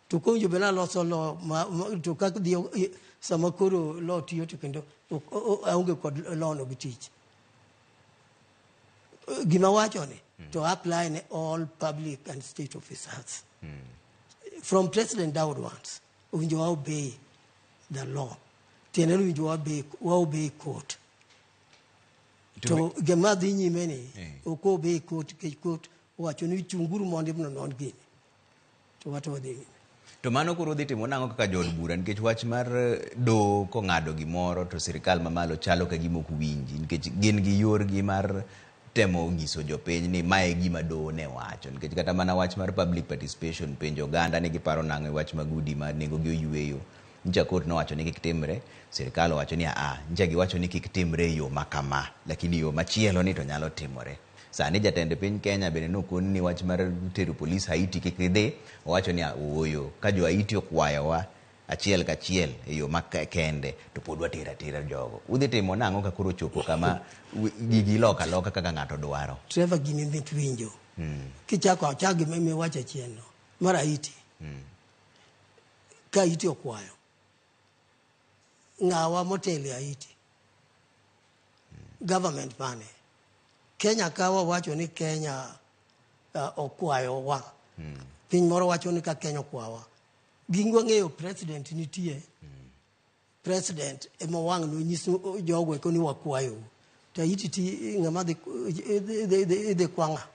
To kowinjo bed aloso law to kaka dhi sama koro law tiyo to kendo aonge kod law no gi tich. Gima wacho ni to apply ne all public and state officers. From president downwards, owinjo wa obey the law. Tiende ni owinjo wa obey court. To gima dhi nyime ni ok obey court nikech court owacho ni chunguru mondo non gini. To wato wadhi nyime. To mano koro dhi timo nang'o kaka jood bura nikech wach mar doho kong'ado gimoro to sirikal mamalo chalo ka gima ok winji nikech gin gi yorgi mar temo nyiso jopiny ni mae e gima doho ne wacho nikech kata mana wach mar public participation penjo oganda ni giparo nang'o e wach mag udi ma nengogi oyueyo. Nyicha court nowacho ni kik timre, sirikal owacho ni aa, nyicha giwacho ni kik timre e yo makama, lakini yo machielo ni to nyalo timore. Sani jatend piny Kenya bende nokon ni wach mar tero polis Haiti kik gidhi, owacho ni ooyo, ka jo Haiti okwayowa achiel kachiel e yo makende to pod watero atera jogo. Udhi timo nang'o ka koro ochopo kama gigi iloko aloka kaka ng'ato dwaro? Trevor gini mit winjo. Kichako achak gima miwacho achien no, mar Haiti. Ka Haiti okwayo, ng'awa motelo e Haiti? Government mane? Kenya ka wawacho ni Kenya okwayowa. Piny moro wacho ni ka Kenya okwawa. Gin wang'eyo president nitie. President ema wang' nonyis jogo eko ni wakwayou. To Haiti ti ng'ama idhi kwa ng'a?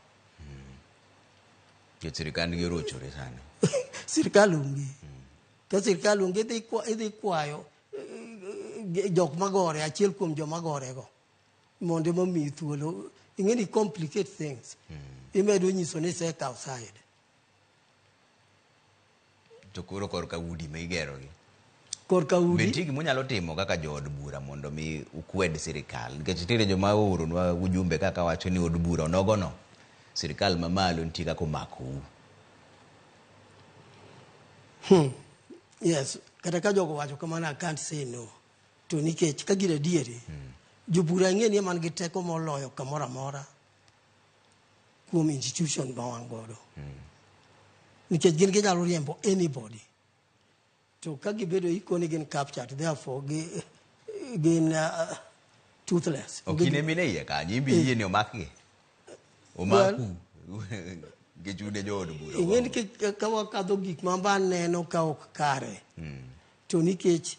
Jo sirikand gi orochore sani. Sirikal onge. Ka sirikal onge idhi kwayo jok magore, achiel kuom joma gore go. Mondo ema omiyi thuolo. Ing'e ni complicate things. Imedo nyiso ni isekawo side. To koro korka udi ma igero gi. Korka udi. Be nitie gima unyalo timo kaka jood bura mondo mi ukwed sirikal? Nikech nitiere joma ooronwa ujumbe kaka wacho ni od bura onogono sirikal mamalo nitie kaka omakou. Yes, kata ka jogo wacho kamano I can't say no. To nikech ka gin adieri, jobura ing'e ni man gi teko moloyo kamoro amora kuom institution ma wan godo. Nikech gin ginyalo riembo anybody. To ka gibedo ikoni gin captured, therefore gin toothless. Ok in ema in e iye kanyo, in be iyie ni omakgi. Omaku. Nikech un e jood bura. Ing'e ni ka wakadho gik ma ba neno ka ok kare, to nikech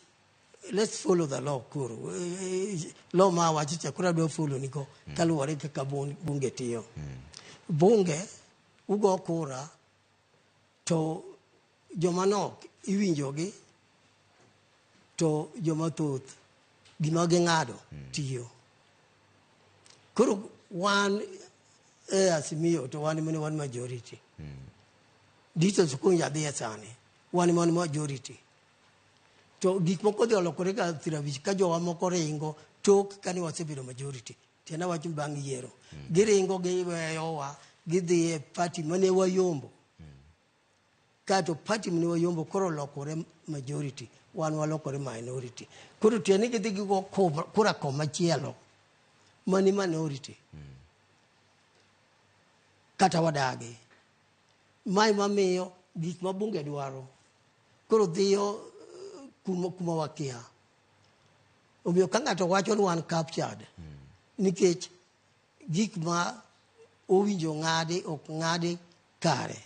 let's follow the law koro. Law ma awacho cha koro adwa follow nigo kaluwore gi kaka bunge tiyo. Bunge ugo kura to joma nok iwinjogi to joma thoth gima ging'ado tiyo. Koro wan e Azimio to wan mane wan majority. Details ok owinjo adhiye sani. Wan ema wan majority. To gik moko odhi olokore ka thirabich ka jowa moko ringo tok kane wasebedo majority. Tienda wacho bang' yiero. Giringo giweyowa gidhi e party mane wayombo. Kato party mane wayombo koro olokore majority. Wan walokore minority. Koro tiende ni gidhi gigo kura komachielo mani minority. Kata wadagi. Mae mamiyo gik ma bunge dwaro koro dhiyo kuma wakia. Omiyo ka ng'ato wacho ni wan captured, nikech gik ma owinjo ng'adi ok ng'adi kare.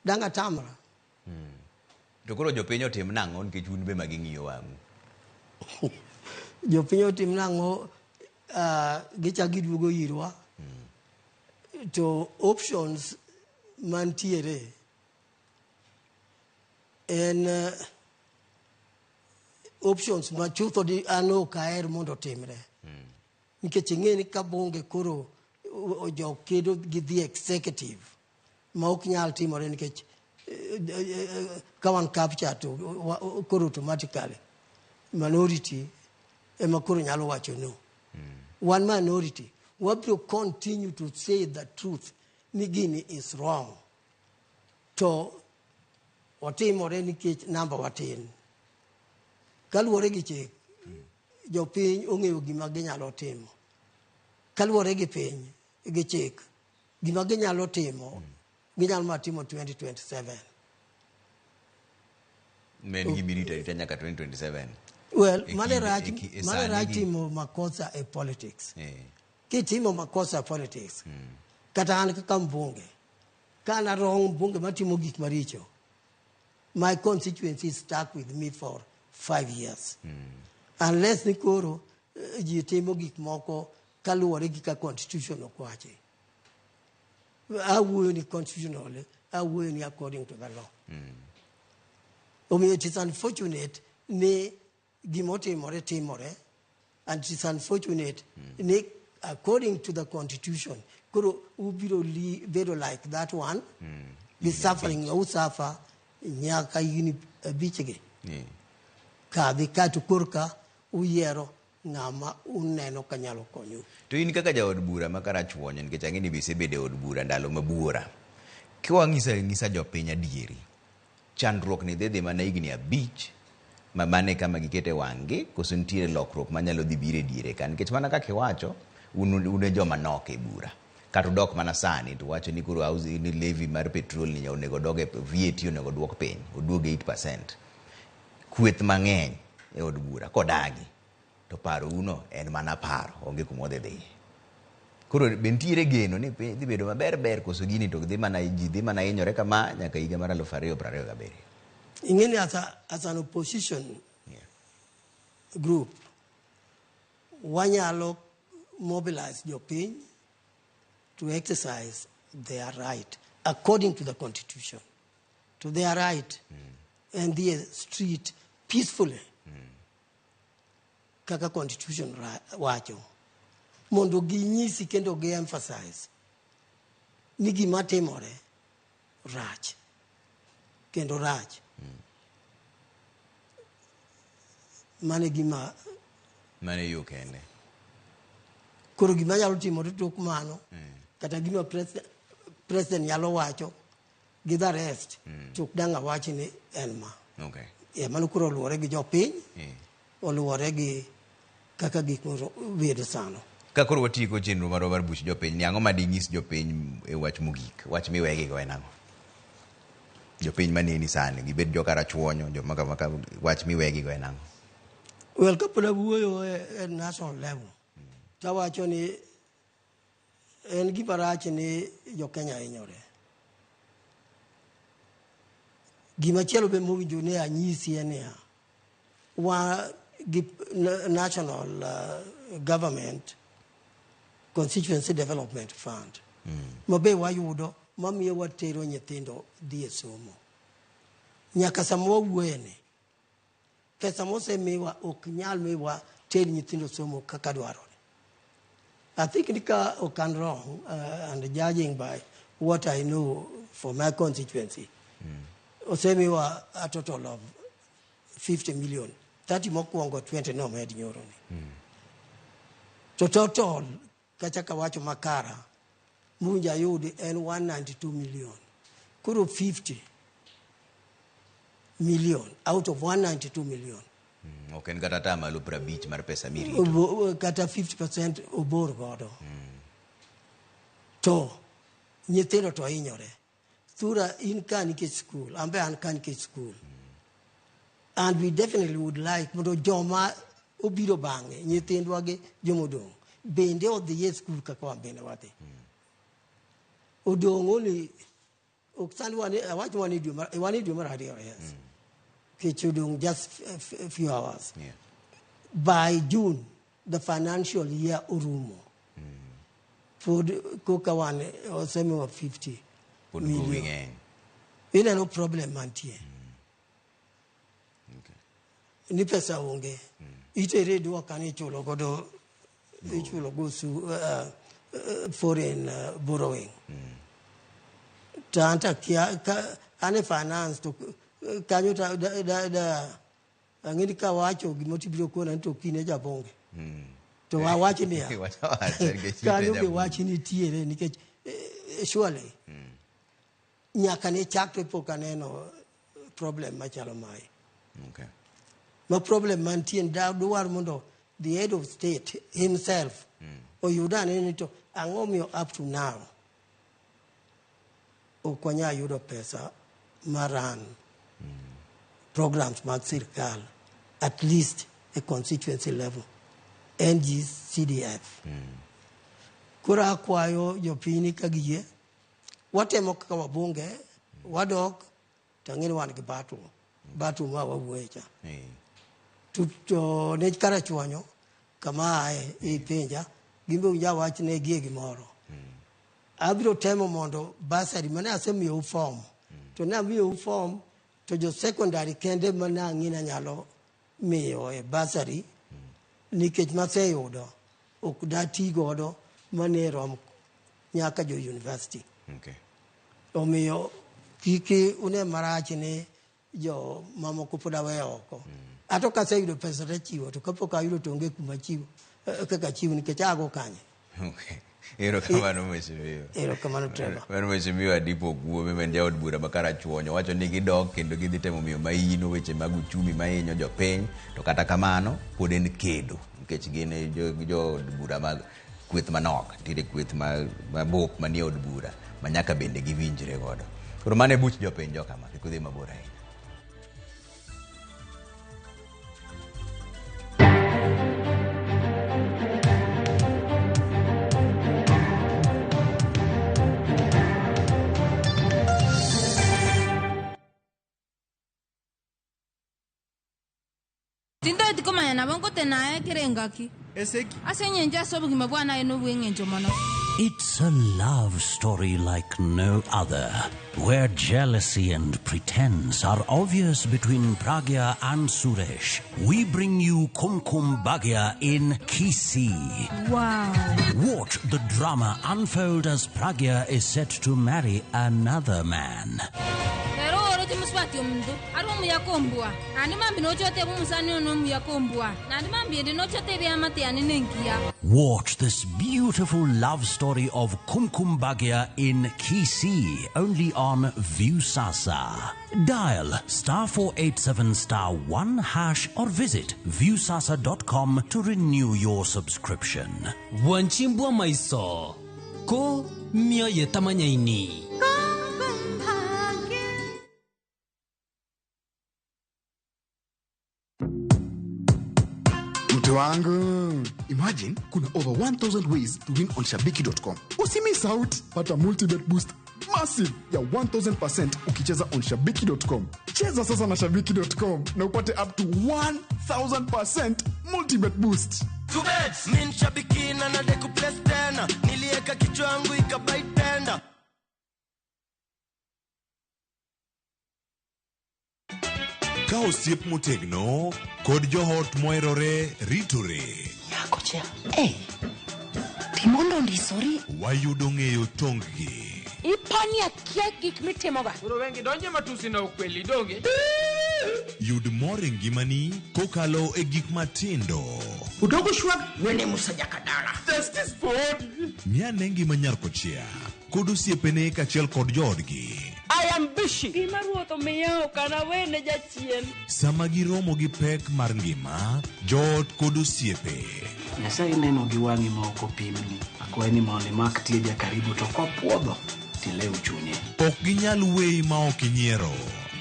Dang' atamra. To koro jopiny otim nang'o nikech un be ma ging'iyo wang'u? Jopiny otim nang'o, gichak giduogo irwa. To options mantiere en options ma chutho di an ok aher mondo otimre. Nikech ing'e ni ka bunge koro jok kedo gi the executive ma ok nyal timore nikech ka wan capture to koro automatically minority ema koro nyalo wacho no. Wan minority wabiro continue to say the truth ni gini is wrong. To otimore nikech namba watin. Kaluwore gi chik, jopiny ong'eyo gima ginyalo timo. Kaluwore gi piny, gi chik, gima ginyalo timo, ginyalo mana timo 2027. Ma en gima irito arita nyaka 2027. Well, E mane kinde- rach, e e mane sani rach timo makosa e politics. Kitimo makosa e politics, kata an kaka mbunge, ka an wrong mbunge matimo gik maricho, my constituency is stuck with me for 5 years. Unless ni koro ji timo gik moko kaluwore gi ka constitution ok wachi. Awuoyo ni constitutionally, awuoyo ni according to the law. Omiyo it is unfortunate ni gimotimore timore, and it is unfortunate ni according to the constitution, koro ubiro bedo like that one, gi suffering ma usuffer nyaka higni abich gi. Kadhi kato korka uyiero ng'ama uneno ka nyalo konyu. To in kaka jaod bura ma Karachuonyo, nikech ang'e ni be isebedo e od bura ndalo mabuora, kiwang'isa ng'isa jopiny adieri, chandruok ni dhi dhi mana higni 5 ma mane kama gikete wang'gi, koso nitiere lokruok manyalo dhi biro e diere ka? Nikech mana kaka iwacho, un e joma nok e bura. Kata udok mana sani to wacho ni koro house ni levy mar petrol ni onego dog e VAT onego duok piny, oduog e 8%. Kweth mang'eny e od bura kodagi to paro uno en mana paro, onge kuma odhi dhiye. Koro be nitiere geno ni piny dhi bedo maber ber koso gini to dhi mana ji dhi mana hinyore kama nyaka higa mar aluf ariyo piero ariyo gabiriyo. Ing'e ni as an opposition group, wanyalo mobilize jopiny to exercise their right according to the constitution, to their right and the street peacefully. Kaka constitution wacho, mondo ginyisi kendo gi emphasize ni gima timore rach kendo rach. Mano e gima Mano e yo kende. Koro gima nyalo timore tok mano, kata gima president nyalo wacho gi the rest, to ok dang' awach ni en ma. Mano koro oluwore gi jopiny, oluwore gi kaka gik moko bedo sano. Ka koro watieko chenro marwa mar buch jopiny, ni ang'o ma ding'is jopiny e wach mogik? Wach miwegigo en ang'o? Jopiny maneni sani, gibed jo Karachuonyo, joma kama ka wach miwegigo en ang'o? Well, kapod awuoyo e national level, tawacho ni en gima rach ni jo Kenya hinyore. Gima chielo be mowinjo ni anyisi en niya, wa gi national government constituency development fund ma be wayudo mamiyo watero nyithindo dhi e somo. Nyaka sama wawuoye ni, pesa mosemiwa ok nyal miwa ter nyithindo somo kaka dwarore. I think ni ka ok an wrong and judging by what I know for my constituency, osemiwa a total of 50 million. 30 mokwongo 20 nomed nyoro ni. To total kachaka wacho makara mowinjo ayudi en 192 million. Koro 50 million out of 192 million. Ok en kata atamalo 50 mar pesa mirito. Kata 50% obor godo. To nyithindo to hinyore. Thura in ka nikech school, an be an ka nikech school. And we definitely would like mondo joma obiro bang'e, nyithindwa gi jomodong', bende odhi e school kaka wan bende wadhi. Odong' only, ok sani wan, awach wan e dwe mar, wan e dwe mar ariyo, yes. Kech odong' just a few hours. By June, the financial year orumo. Pod koka wan osemiwa 50 Pod gowi million. ng'eny. Ineno problem mantie. Ni pesa onge. Itere e duka ni ichulo godo ichulo go su, foreign borrowing. To an to akia ka an e finance to kanyo ta da, da, da ang'e ni kawacho gimo tibiro kona ni to kine jabunge. To wawach niya Wach awacha nikech kanyo ite be jabunge. Wach nitiere nikech surely nyaka ne chakre pok aneno problem machalo mae. Ma problem mantie da dwar mondo the head of state himself oyud ane ni to ang'o miyo up to now ok wanyal yudo pesa mar run programs mag sirkal at least e constituency level NGCDF. Koro akwayo jopiny ni ka giyie watemo kaka wabunge wadok to ang'e ni wan gi battle battle ma wawuoye cha to ne Karachuonyo kama aye ipenja gimbe owinjo awach ne gie gimoro abiro temo mondo bursary mane asemiyou form to ne amiyou form to jo secondary kende mane ang'e ni anyalo miyo e bursary nikech maseyudo ok dati godo mane rom nyaka jo university. Omiyo kik une marach ni jo mamoko pod aweyo oko ato kaseyudo pesa tachiwo to kapok ayudo to onge kuma chiwo kaka chiwo nikech ago kanye. Okay. Erokamano mheshimiwa. Erokamano Trevor. Mano mheshimiwa Adipo Okuome ma en jaod bura ma Karachuonyo wacho ni gidok kendo gidhi temo miyo maino weche mag uchumi mahinyo jopiny to kata kamano pod en kedo nikech gin e jood bura mag kweth manok nitiere kweth mabup manie od bura ma nyaka bende giwinjre godo. Koro mano e buch jopiny jokama kik udhi mabor ahinya. Tindoti komanya nabo nkotenaye kere engaki ase eng'encho ase obogima bwane na obweng'encho mono. It's a love story like no other, where jealousy and pretense are obvious between Pragya and Suresh. We bring you Kumkum Bhagya in Kisii. Wow. Watch the drama unfold as Pragya is set to marry another man. Ero oroche musubati omonto ari omuya kombua naende mambi nochote omusani ono omuya kombua naende mambi ende nochote ebiamate yane nenkiya. Watch this beautiful love story of Kumkum Bhagya in Kisii, only on Viusasa. Dial *487 *1# or visit viusasa.com to renew your subscription. Bwanchimbwa maiso ko mioyo tamanyaini. Mtu wangu, imagine kuna over 1000 ways to win on shabiki.com. Usimiss out, pata multibet boost massive ya 1000% ukicheza on shabiki.com. Cheza sasa na shabiki.com na upate up to 1000% multibet boost. Mi nshabiki na nade kuplace tena, nilieka kichwa yangu ikabaitenda. Ka osiep motegno kod joot moherore ritore. Nyakocha, hey, timondo ondisori. Wayudo ng'eyo tonggi. Ipani akia gik mitimoga. Koro wengi donje matusi na ukweli donge. Yud mor e ngimani kokalo e gik matindo. Udogo shwag wene Musa Jakadala. Justice for Ng'i ane ngima nyar kochia kod osiepene kaachiel kod joodgi. I am busy. Gima ruoth omiya ok anawene jachien. Sama giromo gi pek mar ngima, joot kod osiepe. Nyasaye neno gi wang'i ma ok opimni. Akwayi ni mondo imak tieja karibu to kopuodho tilew chunye. Ok ginyal weyi ma ok inyiero.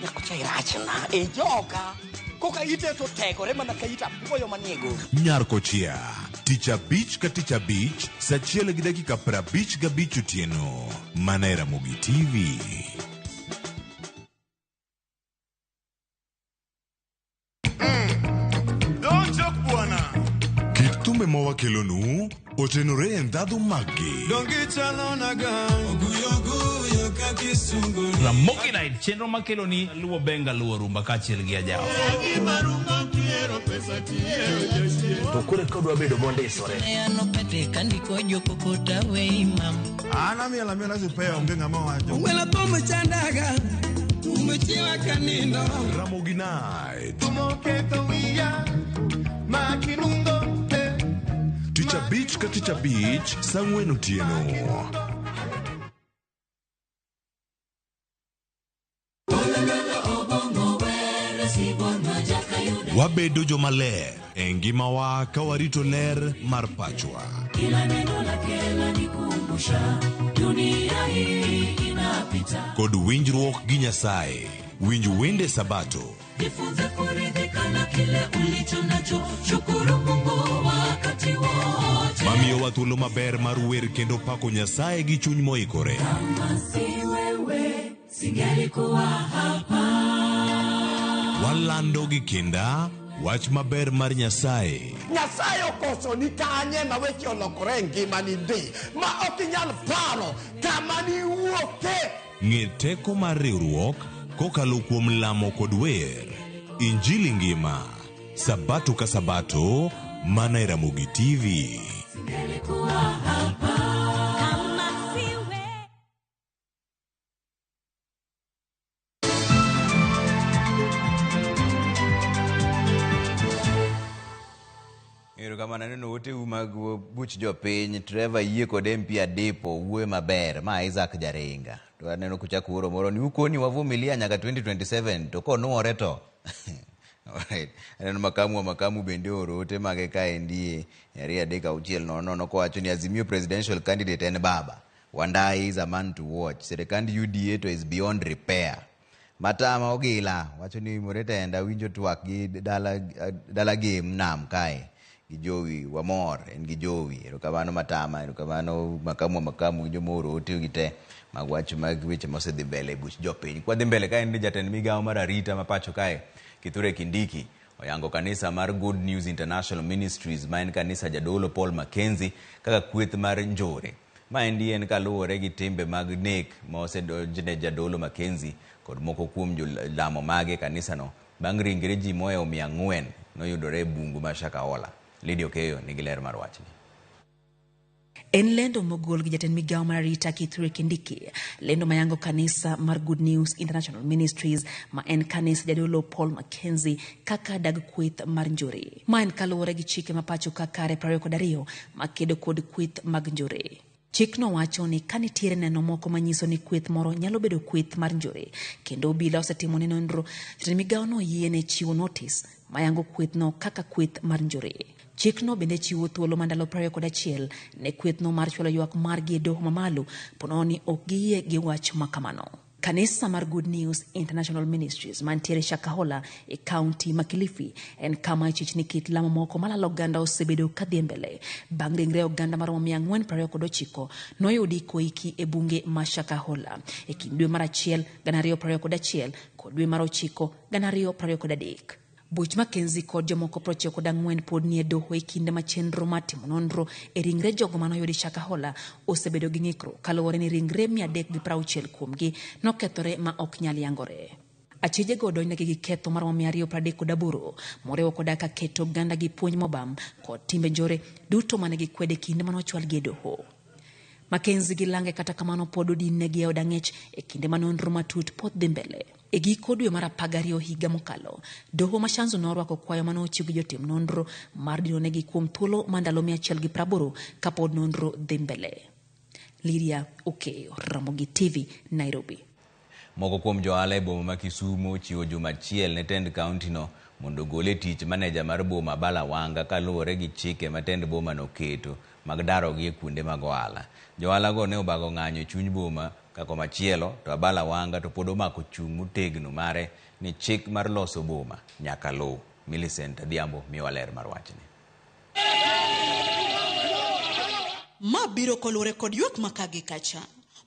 Nyakocha irachna e joka. Koka ite to tegore mana ka it apuoyo manie goro. Nyar kochia, tich abich ka tich abich, sa 1:55 otieno, mana e Ramogi TV. Don't joke bwana. Kit thumbe ma wakelonu otenore e ndhadhu maggi. Ramogi Night, chenro makelo ni luwo benga luwo rumba kaachiel gi ajawa. To koro ka odwa bedo mondisore. An amiel amiela sipea onge ng'ama wacho. Ung'wela thum chandaga, umechiwa kanindo. Ramogi Night. Tumoketho wiya, makirungo Tich abich ka tich abich, sa 4 otieno. Wabedo jomaler e ngimawa ka warito ler mar pachwa. Kila neno lake lanikumbusha dunia hii inapita. Kod winjruok gi Nyasaye. Winj wende Sabato. Jifunze kuridhika na kile ulicho nacho, shukuru Mungu wakati wote. Mamiyowa thuolo maber mar wer kendo pako Nyasaye gi chuny moikore. Kama si wewe singelikuwa hapa. Walando gi kinda wach maber mar Nyasaye. Nyasaye okoso ni kanye ma weche olokore e ngimani ndi ma ok inyal paro kama niwuoke. Ng'e teko mar riwruok kokalo kuom lamo kod wer. Injili ngima, Sabato ka Sabato, mana e Ramogi TV. Singelikuwa hapa. Kama si wewe. Erokamano aneno oteu mag buch jopiny. Trevor yie kod MP Adepo wuoyo maber ma Isaac Jaringa. To aneno kuchako oro moro ni ukoni wavumilia nyaka 2027 to konuore to. Alright. Aneno makamu wa makamu bende oro ote mage kaendi 2 3 6 0 0 kowacho ni Azimio presidential candidate en baba. Wandai is a man to watch. Serikand UDA to is beyond repair. Matama Ogila wacho ni Moreta winjo twak gi dala, dala game nam kae gi Jowi wamor en gi Jowi. Erokamano Matama, erokamano makamu wa makamu gi jomoro ote gi te mag wach mag weche mosedhi mbele e buch jopiny. Kwadhi mbele kae en jatend migawo mar arita ma pacho kae Kithure Kindiki oyango kanisa mar Good News International Ministries ma en kanisa jadolo Paul Mackenzie kaka kweth mar njore. Maendi en kaluwore gi timbe mag nek ma osedonjne jadolo Mackenzie kod moko kuom jolamo mage kanisano bang' ringre ji mohewo 400 noyudore e bungu mar Shakahola. Lydia Okeyo nigi ler mar wachni. En lendo mogol gi jatend migawo mar arita Kithure Kindiki, lendo mayango kanisa mar Good News International Ministries ma en kanisa jadolo Paul Mackenzie kaka dag kweth mar njore. Ma en kaluwore gi chike ma pacho ka kare 22 makedo kod kweth mag njore. Chikno wacho ni ka nitiere neno moko manyiso ni kweth moro nyalo bedo kweth mar njore kendo obila osetimo ne nonro, jatend migawo no yiene chiwo notis mayango kwethno kaka kweth mar njore. Chikno bende chiwo thuolo mar ndalo 21 ne kwethno mar chwalo ywak margi e doho mamalo ponono ni ok giyie gi wach makamano. Kanisa mar Good News International Ministries mantiere Shakahola e kaunti ma Kilifi en kama ichich ni kit lamo moko malalo oganda osebedo kadhi mbele. Bang' ringre oganda maromo 429 noyudi koiki e bunge ma Shakahola e kind dwe mar 1 2021 kod dwe mar 9 2023. Buch Mackenzie kod jomoko 94 pod nie doho e kinde ma chenro mar timo nonro e ringre jogo manoyudi Shakahola osebedo gi ng'ikruok kaluwore ni ringre 360 kuomgi nokethore ma ok nyal yangore. Achijego odonjnegi gi ketho maromo 238 moriwo koda ka keto oganda gi puonj mobam kod timbe njore duto mane gikwede kinde manochwalgi e doho. Mackenzie gi lange kata kamano pod odinnegi e od ang'ech e kinde ma nonro matut pod dhi mbele. E giko dwe mar 12 higa mokalo, doho ma Shanzu norwako kwayo mane ochiw gi jotim nonro mar dinonegi kuom thuolo mar ndalo 180 kapod nonro dhi mbele. Lydia Okeyo, Ramogi TV, Nairobi. Moko kuom johala e boma ma Kisumu ochiwo juma achiel ne tend kaunti no mondo ogol e tich maneja mar boma Abala Wanga kaluwore gi chike ma tend boma noketo mag darogi e kuonde mag ohala. Johala go ne obago ng'anyo e chuny boma ka komachielo to Abala Wanga to pod omako chung' motegno mare ni chik mar loso boma nyaka luw. Millicent Adhiambo miyowa ler mar wachni. Ma biro koluwore kod ywak ma ka gi kacha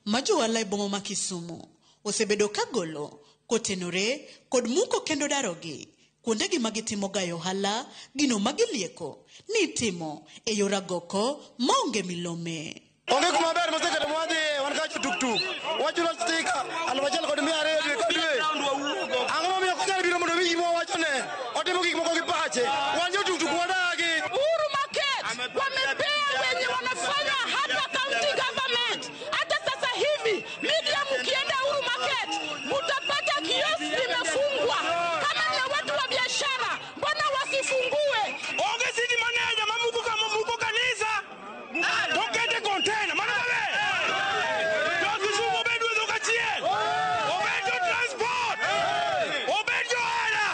ma johala e boma ma Kisumu osebedo ka golo kotenore kod muko kendo darogi kuondegi ma gitimo gayo ohala gino ma gilieko ni itimo e yor agoko maonge milome. Onge kuma ber moseketo mwadhiye wan ka jotuktuk wachulo stika 1200 dwe ka dwe. Ang'o momiyo ok onyal biro mondo owinj gima wawachone? Otimo gik moko gi pache. Wan jotuktuk wadagi. Uhuru Market wamepea wenye wanafanya hapa county government. Hata sasa hivi media mkienda Uhuru Market mutapata kiosk imefungwa. Kama ni watu wa biashara, mbona wasifungue? Onge city manager mamuko kama muko kanisa. Tokete container mana babe. To Kisumu obed wuotho kachiel. Obed jo transport. Obed jo ohala.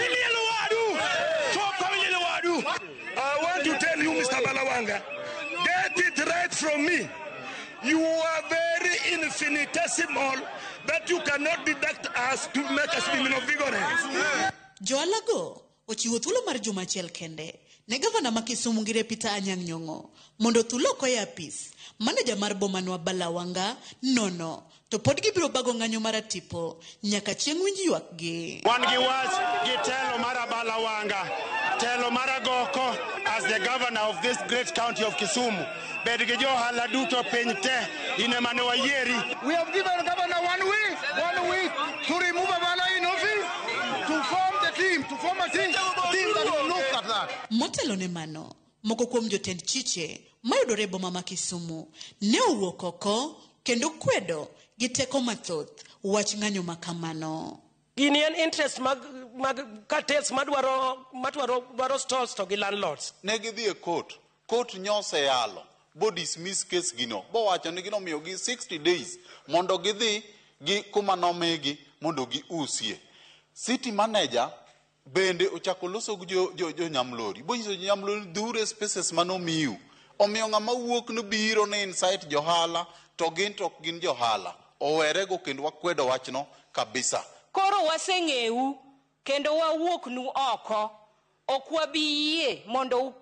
Ilielo wadu. Chop kama ilielo wadu. I want to tell you, Mr. Balawanga, get it right from me. You are very infinitesimal that you cannot deduct us to make us be vigorous. Johala ochiwo thuolo mar juma achiel kende ne gavana ma Kisumu Ngire Peter Anyang' Nyong'o mondo thuolo oko e apis maneja mar bomano Abala Wanga nono to pod gibiro bago ng'anyo mar atipo nyaka chieng' winj ywakgi. Wan gi wach gi telo mar Abala Wanga, telo mar agoko as the governor of this great county of Kisumu. Bed gi johala duto piny te, in ema ne wayieri. We have given governor 1 week to remove Abala in office, to form the team, to form a team that will look at that. Motelo ne mano, moko kuom jotend chiche mayudore e boma ma Kisumu ne owuok oko kendo kwedo gi teko mathoth wach ng'anyo ma kamano. Gini en interest mag cartels madwaro stalls to gi landlords. Ne gidhi e court, court nyoseyalo, bo dismiss case gino, bowacho ni ginomiyogi 60 days mondo gidhi gi kuma nomigi mondo giusie. City manager bende ochako loso gi jo nyamlori, bonyiso jo nyamlori dhiure spaces manomiu. Omiyo ng'ama wuok nobiro ne incite johala to gin to ok gin johala. Owerego kendo wakwedo wachno kabisa. Koro waseng'eu kendo wawuoknu oko. Ok wabi yie mondo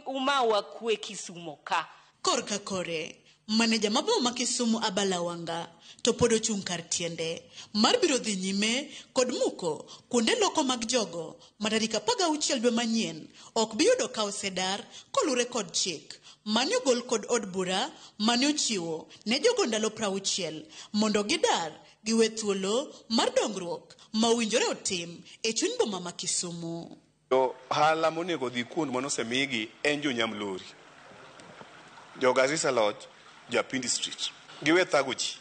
umawa kwe Kisumu ka. Korka kore, maneja ma boma ma Kisumu Abala Wanga to pod ochung' kar tiende mar biro dhi nyime kod muko kuonde loko mag jogo ma tarik 16 dwe manyien ok bi yudo ka osedar kolure kod chik mane ogol kod od bura mane ochiwo ne jogo ndalo 60 mondo gidar giwe thuolo mar dongruok ma owinjore otim e chuny boma ma Kisumu. Johala monego dhi kuond manosemigi en jo Nyamlori, jo Garissa Lodge, jo Apindi Street. Giwe thago ji,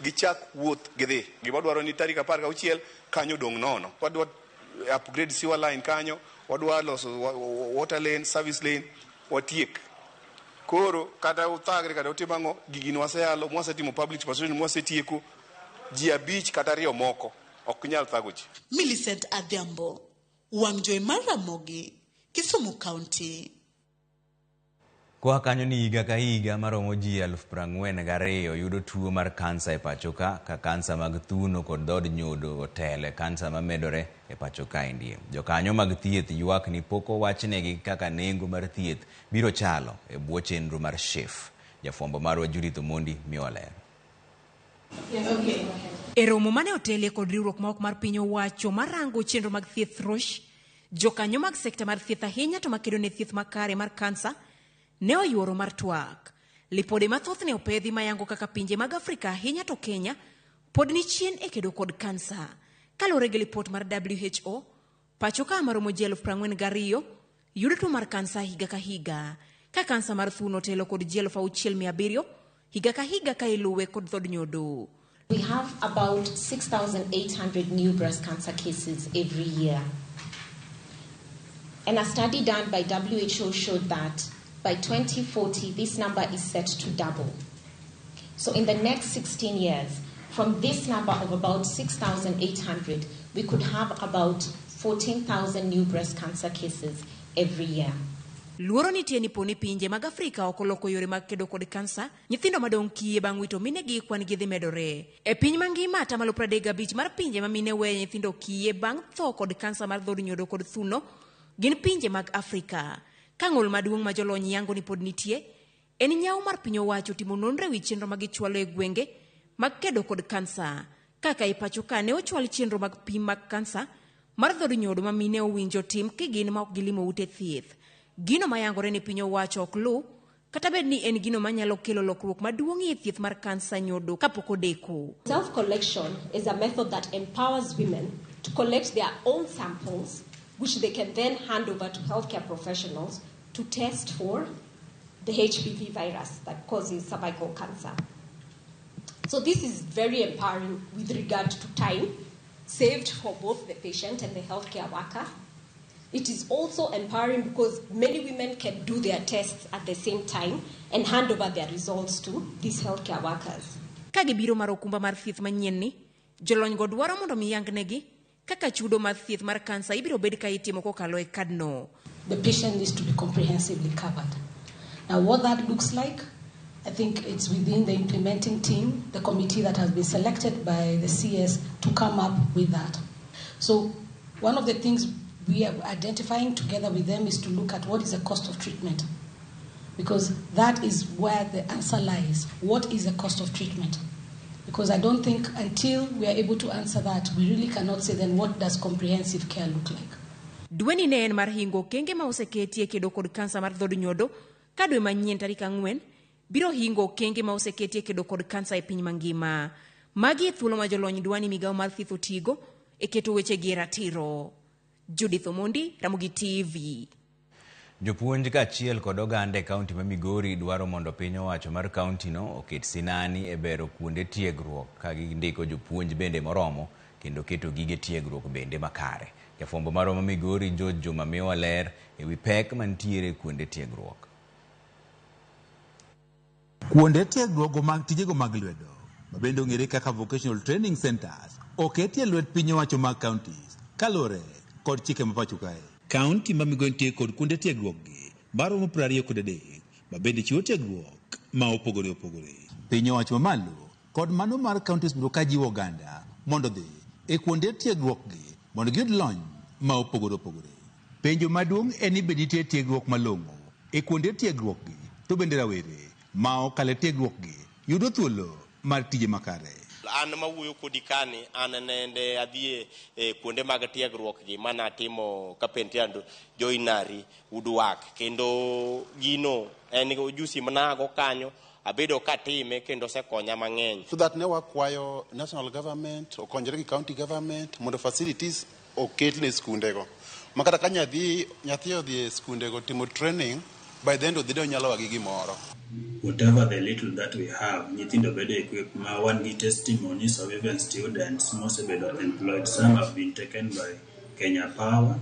gichak wuoth gidhi. Gima dwaro ni tarik 16 kanyo dong' nono. Wadwa upgrade sewer line kanyo, wadwa loso water lane, service lane, watiek. Koro kata uthagre kata utim ang'o, gigi nwaseyalo, mwasetimo public participation, mwasetieko, ji 5 kata 2 moko ok nyal thago ji. Millicent Adhiambo, wang' jowi mar Ramogi, Kisumu County. Koa kanyo ni higa ka higa maromo ji 42,000 yudo tuo mar kansa e pacho ka, ka kansa mag thuno kod dhood nyodo otelo e kansa mamedore e pacho kaendi. Jokanyo mag thieth ywak ni pok owachnegi kaka nengo mar thieth biro chalo e bwo chenro mar SHIF. Jafwambo marwa Judith Omondi miyowa ler. E romo mane otelie kod riwruok ma ok mar piny owacho marango chenro mag thieth ROSH, jokanyo mag sekta mar thieth ahinya to makedo ne thieth makare mar kansa ne oyuoro mar twak. Lipode mathoth ne opedhi mayango kaka pinje mag Afrika ahinya to Kenya pod ni chien e kedo kod kansa. Kaluwore gi lipot mar WHO, pacho ka maromo ji 42,000 yudo tuo mar kansa higa ka higa, ka kansa mar thuno otelo kod ji 6,700 higa ka higa ka iluwe kod dhood nyodo. We have about 6,800 new breast cancer cases every year. And a study done by WHO showed that by 2040, this number is set to double. So in the next 16 years, from this number of about 6,800, we could have about 14,000 new breast cancer cases every year. Luoro nitie ni poni pinje mag Afrika ok oloko yore mag kedo kod kansa, nyithindo madong' kiye bang' wito minegi kwan gi dhi medore. E piny mangima, atamalo 35 mar pinje ma mine weyo nyithindo kiye bang' tho kod kansa mar dhood nyodo kod thuno gin pinje mag Afrika. Ka ng'ol maduong' ma jolony yango ni pod nitie, en nyawo mar piny owacho timo nonro ewi chenro ma gichwalo e gwenge mag kedo kod kansa. Kaka e pacho ka ne ochwal chenro mag pim mag kansa mar dhood nyodo ma mine owinjo tim kigin ma ok gilimo ute thieth. Gino mayangore ni piny owacho ok luw, kata bed ni en gino manyalo kelo lokruok maduong' e thieth mar kansa nyodo kapok odeko. Self-collection is a method that empowers women to collect their own samples, which they can then hand over to healthcare professionals to test for the HPV virus that causes cervical cancer. So this is very empowering with regard to time saved for both the patient and the healthcare worker. It is also empowering because many women can do their tests at the same time and hand over their results to these healthcare workers. Ka gibiro mar okumba mar thieth manyien ni, jolony go dwaro mondo mi yangnegi kaka chudo mar thieth mar kansa ibiro bed ka itimo kokalo e kadno. The patient needs to be comprehensively covered. Now, what that looks like, I think it's within the implementing team, the committee that has been selected by the CS to come up with that. So, one of the things we are identifying together with them is to look at what is the cost of treatment, because that is where the answer lies. What is the cost of treatment? Because I don't think until we are able to answer that, we really cannot say then what does comprehensive care look like. Dweni ne en mar hingo okenge ma oseketi e kedo kod kansa mar dhood nyodo ka dwe manyien tarik 4 biro hingo okenge ma oseketi e kedo kod kansa e piny mangima. Magi e thuolo ma jolony dwa ni migawo mar thieth otigo e keto wechegi e ratiro. Judith Omondi, Ramogi TV. Jopuonj kaachiel kod oganda e kaunti ma Migori dwaro mondo piny owacho mar kauntino oket sinani e bero kuonde tiegruok ka gindiko jopuonj bende moromo kendo keto gige tiegruok bende makare. Jafwambo marwa ma Migori George Juma miyowa ler ewi pek mantiere kuonde tiegruok. Kuonde tiegruok mag tijego mag lwedo mabende ong'ere kaka vocational training centers oketi e lwet piny owacho mag counties kaluwore kod chike ma pacho kae. Kaunti ma Migori nitie kod kuonde tiegruok gi maromo 23 mabende chiwo tiegruok ma opogore opogore. Piny owacho mamalo kod mano mar counties biro ka jiwo oganda mondo odhi e kuonde tiegruok gi mondo giyud lony ma opogore opogore. Penjo maduong' en ni be nitie tiegruok malong'o e kuonde tiegruok gi to bende rawere ma okalo e tiegruok gi yudo thuolo mar tije makare. An mawuoyo kodi kani, an nende adhi e kuonde mag tiegruok gi mana timo carpentry and joinery woodwork, kendo gino en ujusi manago kanyo abedo katime kendo osekonya mang'eny. So that ne wakwayo national government okonyre gi county government mondo facilities oket ne skundego ma kata ka nyathi odhi e skundego timo training, by the end of the day onyalo wa gi gimoro. Whatever the little that we have, nyithindo bedo equipped ma wan gi testimonies of even students mosebedo employed. Some have been taken by Kenya Power,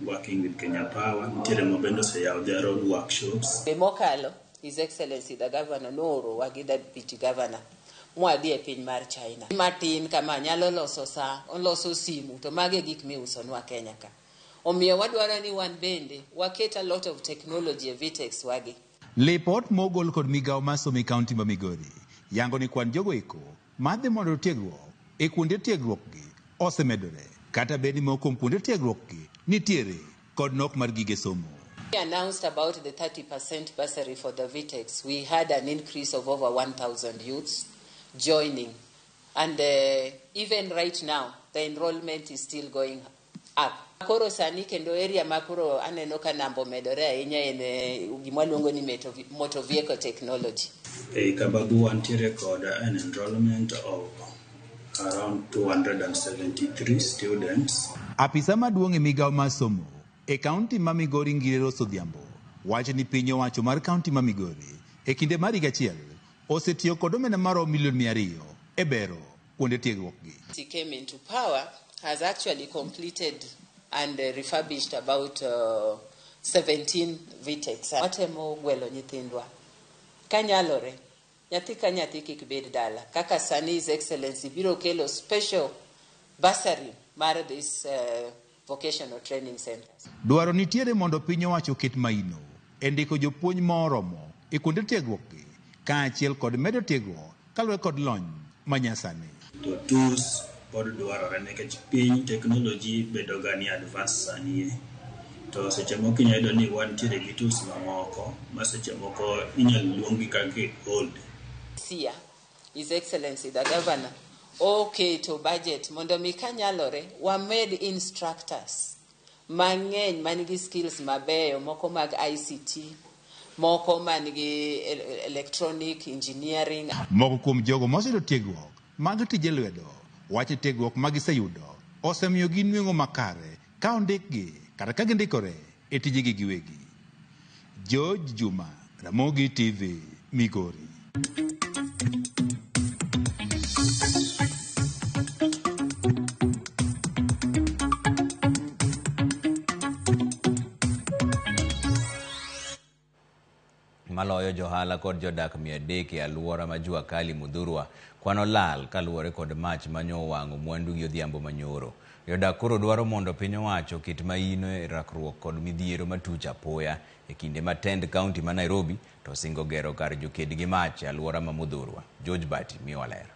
working with Kenya Power. Nitiere mabende oseyawo their own workshops. Mokalo, His Excellency the Governor noorowa gi Deputy Governor mwadhi e piny mar China. Matin kama nyalo loso saa, oloso simu, to magi e gik miusonwa Kenya ka. Omiyo wadwaro ni wan bende waket a lot of technology e VTEX wagi. Lipot mogol kod migawo mar somo e kaunti ma Migori yango ni kwan jogo eko madhi mondo tiegruok e kuonde tiegruok gi osemedore kata bed ni moko kuom kuonde tiegruok gi nitiere kod nok mar gige somo. We announced about the 30% bursary for the VTEX. We had an increase of over 1,000 youths joining. And even right now, the enrollment is still going up. Koro sani kendo area ma koro aneno ka namba omedore ahinya en gima waluongo ni motor vehicle technology. E Kababu wantiere kod an enrollment of around 273 students. Apisa maduong' e migawo mar somo e kaunti ma Migori Ngire Rose Odhiambo wacho ni piny owacho mar kaunti ma Migori e kinde mar higa achiel osetiyo kod omenda maromo milion 200 e bero kuonde tiegruok gi. He came into power has actually completed and refurbished about 17 VTECs. Watemo gwelo nyithindwa kanyalore nyathi ka nyathi kik bed dala kaka sani His Excellency biro kelo special bursary mar this vocational training centers. Dwaro nitiere mondo piny owacho oket maino e ndiko jopuonj moromo e kuonde tiegruok gi kaachiel kod medo tiegruok kaluwore kod lony manyasani. To tools pod dwarore nikech piny technology bedo ga ni advance sani. To seche moko inyalo yudo ni wantiere gi tools mamoko ma seche moko inyalo luonggi kaka old. Sia, His Excellency the Governor oketo budget mondo mi kanyalore wamed instructors mang'eny man gi skills mabeyo, moko mag ICT, moko man gi electronic engineering. Moko kuom jogo moseyudo tiegruok mag tije lwedo wacho tiegruok ma giseyudo osemiyo gi nweng'o makare ka ondikgi kata ka gindikore e tijegi giwegi. George Juma, Ramogi TV, Migori. Maloyo johala kod jodak 300 e alwora ma Jua Kali Muthurwa kwano lal kaluwore kod mach manyo owang'o mwandu gi odhiambo manyoro. Jodak koro dwaro mondo piny owacho oket maino e rakruok kod midhiero matuch apoya e kinde ma tend kaunti ma Nairobi to osingo gero kar joked gi mach e alwora ma Muthurwa. George Bati miyo ler.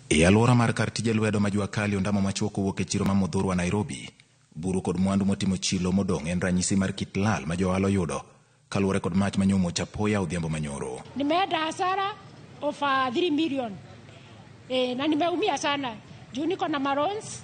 E alwora mar kar tije lwedo ma Jua Kali ondamo machuok owuok e chiro ma Muthurwa Nairobi, buru kod mwandu motimo chilo modong' en ranyisi mar kit lal ma johala oyudo kaluwore kod mach manyomuoch apoya odhiambo manyoro. Nimeenda hasara of 3 million. Na nimeumia sana. Juu niko na marons,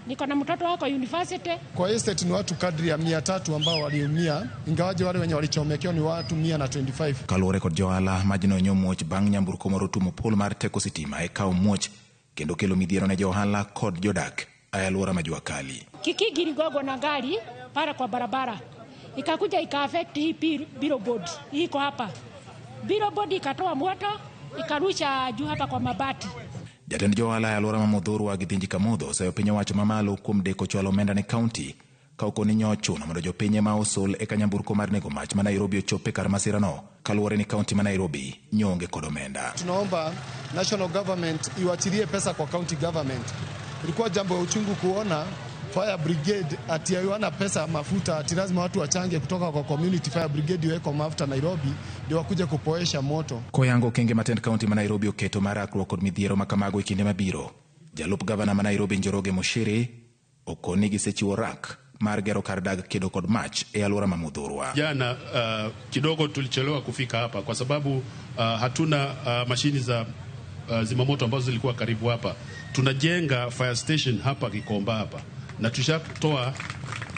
niko na mtoto wako university. Kwa estate ni watu kadri ya 300 ambao waliumia, ingawaje wale wenye walichomekewa ni watu 125. Kaluwore kod johala, majno nyomuoch bang' nyamburko moro tumo pol mar teko sitima e kawo muoch kendo kelo midhiero ne johala kod jodak e alwora ma Jua Kali. Kikigi ligongwa na gari pale kwa barabara. Ikakuja ika affect hii billboard iko hapa. Billboard ikatoa moto ikarusha juu hapa kwa mabati. Jatend johala e alwora ma Muthurwa Githinji Kamotho oseyo piny owacho mamalo kuom deko chwalo omenda ne kaunti ka okoni nyo ochuno mondo jopiny ema osol eka nyamburko mar nego mach ma Nairobi ochop e kar masirano kaluwore ni kaunti ma Nairobi nyonge kod omenda. Tunaomba national government iwachilie pesa kwa county government. Ilikuwa jambo ya uchungu kuona fire brigade ati hawana pesa mafuta, ati lazima watu wachange kutoka kwa community fire brigade iweko mafuta Nairobi ndio wakuje kupoesha moto. Koyango okenge ma tend kaunti ma Nairobi oketo mar rakruok kod midhiero ma kamago e kinde mabiro. Jalup gavana ma Nairobi Njoroge Muchiri okoni gisechiwo rak mar gero kar dag kedo kod mach e alwora ma Muthurwa. Jana kidogo tulichelewa kufika hapa kwa sababu hatuna mashini za zimamoto ambazo zilikuwa karibu hapa. Tunajenga fire station hapa Gikomba hapa na tushatoa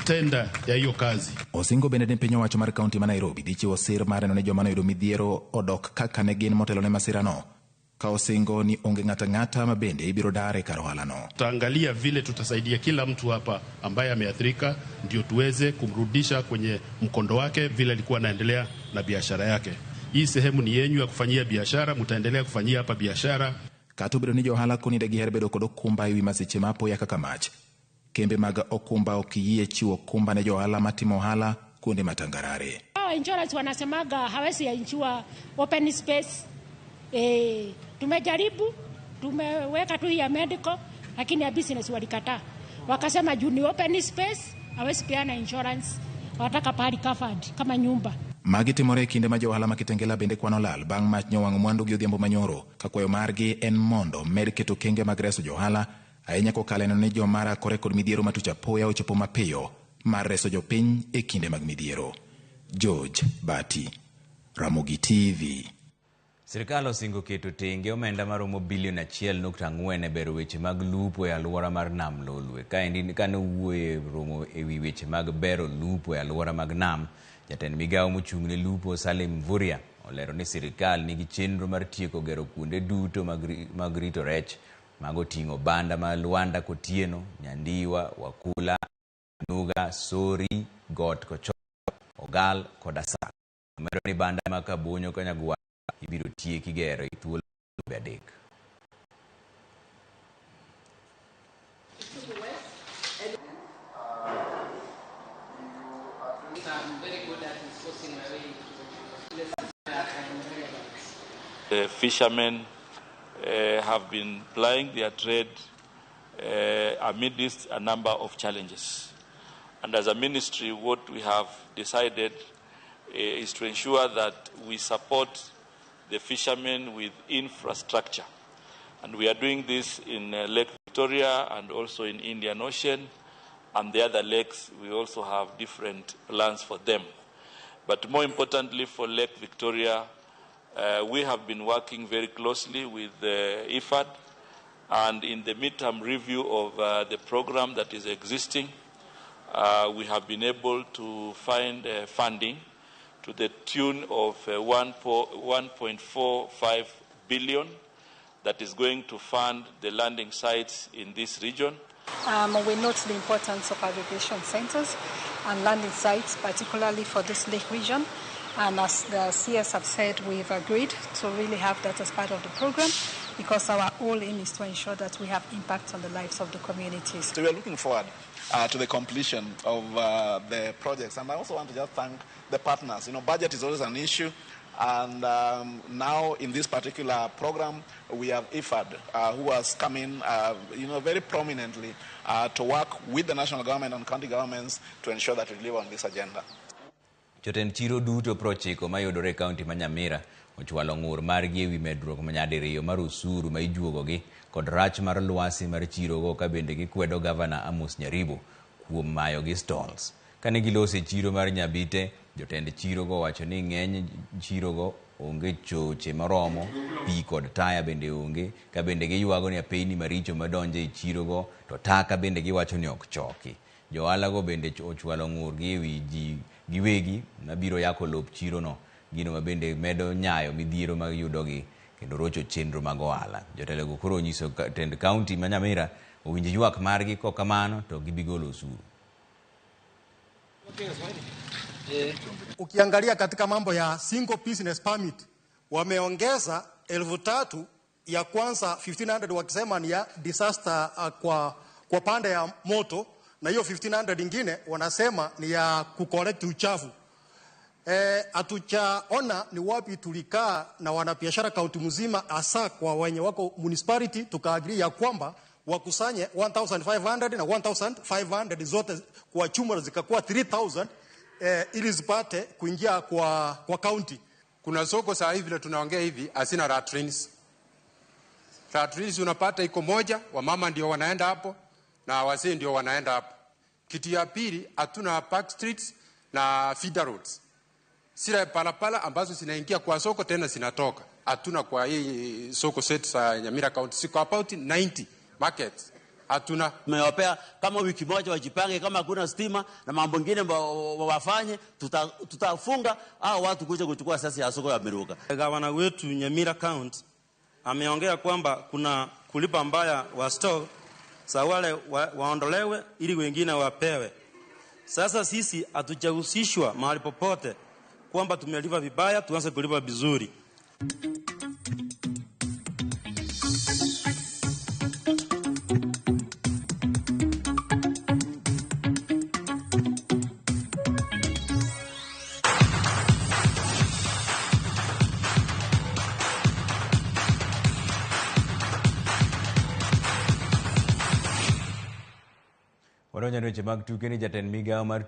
tenda ya hiyo kazi. Osingo bende ne piny owacho mar kaunti ma Nairobi dhi chiwo sir mar neno ne joma noyudo midhiero odok kaka ne gin motelo ne masirano, ka osingo ni onge ng'ato ang'ata ma bende ibiro dar e kar ohalano. Tutaangalia vile tutasaidia kila mtu hapa ambaye ameathirika ndio tuweze kumrudisha kwenye mkondo wake vile alikuwa anaendelea na biashara yake. Hii sehemu ni yenyu ya kufanyia biashara, mtaendelea kufanyia hapa biashara. Kata obedo ni johala koni de giher bedo kod okumba ewi masiche ma apoya kaka mach, kembe mag okumba ok yie chiwo okumba ne johala matimo ohala kuonde matangarare. Hawa insurance wanasemaga hawezi insure open space. Tumejaribu, tumeweka tu ya medical, lakini ya business walikataa. Wakasema juu ni open space, hawezi peana insurance, wataka pahali covered kama nyumba. Magi timore e kinde ma jo ohala ma Kitengela bende kwano lal bang' mach nyowang'o mwandugi odhiambo manyoro ka kwayo margi en mondo med keto okenge mag reso jo ohala ahinya kokalo e neno ni joma rakore kod midhiero matuch apoya ochopo mapiyo mar reso jopiny e kinde mag midhiero. George Bati, Ramogi TV. Sirkal osingo keto tenge omenda maromo bilion 1.4 e bero weche mag lupo e alwora mar Nam Lolwe. Kaendi kane owuoyo e romo e wi weche mag bero lupo e alwora mag nam, jatend migawo mochung' ne lupo Salim Mvurya olero ni sirkal nigi chenro mar tieko gero kuonde duto mag rito rech mago oting'o banda ma Luanda Kotieno, Nyandiwa, Wakula, Nuga, Sori, Got Kochoka, Ogal kod Asaka. Omedo ni banda ma Kabonyo Kanyagwal ibiro tieki gero e thuolo mar jumbe 3. The fishermen have been plying their trade amidst a number of challenges. And as a ministry, what we have decided is to ensure that we support the fishermen with infrastructure. And we are doing this in Lake Victoria and also in Indian Ocean and the other lakes. We also have different plans for them. But more importantly for Lake Victoria, we have been working very closely with IFAD, and in the midterm review of the program that is existing, we have been able to find funding to the tune of 1.45 billion that is going to fund the landing sites in this region. We note the importance of aggregation centers and landing sites, particularly for this lake region. And as the CS have said, we've agreed to really have that as part of the program, because our whole aim is to ensure that we have impact on the lives of the communities. So we are looking forward to the completion of the projects. And I also want to just thank the partners. You know, budget is always an issue. And now in this particular program, we have IFAD, who has come in very prominently to work with the national government and county governments to ensure that we deliver on this agenda. Jotend chiro duto 90 mayudore e kaunti ma Nyamira ochwalo ng'ur margi ewi medruok nyadiriyo mar osuru ma ijuogogi kod rach mar lwasi mar chirogo, ka bende gikwedo gavana Amos Nyaribo kuom mayogi stalls. Kane giloso e chiro mar Nyabite, jotend chirogo owacho ni ng'eny chirogo onge choche moromo, pi kod taya bende onge, ka bende giywago ni apeyni maricho madonjo e chirogo to taka bende giwacho ni ok choki. Jo ohala go bende ochwalo ng'urgi ewi ji giwegi mabiro yako lop chirono, gino ma bende medo nyayo midhiero mag yudogi kendo rocho chenro mag ohala. Jotelogo koro onyiso tend kaunti ma Nyamira owinj ywak margi, kok kamano to gibigolo osuru. Ukiangalia katika mambo ya single business permit wameongeza 3,000 ya kwanza 1500 wakisema ni ya disaster kwa pande ya moto, na hiyo 1500 ingine wanasema ni ya kucollect uchafu. Hatujaona ni wapi tulikaa na wanabiashara kaunti mzima, hasa kwa wenye wako municipality, tukaagree ya kwamba wakusanye 1500 na 1500 zote kwa chuma zikakuwa 3000 ili zipate kuingia kwa county. Kuna soko saa hivi vile tunaongea hivi hazina latrines. Latrines unapata iko moja, wamama ndio wanaenda hapo na wazee ndio wanaenda hapo. Kitu ya pili, hatuna park streets na feeder roads. Sila palapala ambazo zinaingia kwa soko tena zinatoka. Hatuna kwa hii soko zetu za Nyamira County. Siko about 90 markets. Hatuna. Tumewapea kama wiki moja wajipange, kama hakuna stima na mambo mengine wafanye, tutafunga hao watu kuja kuchukua sasa ya soko ya Miruka. Gavana wetu Nyamira County ameongea kwamba kuna kulipa mbaya wa store, sa wale waondolewe ili wengine wapewe. Sasa sisi hatujahusishwa mahali popote kwamba tumelipa vibaya, tuanze kulipa vizuri. Wadonjo e weche mag tuke ni jatend migawo mar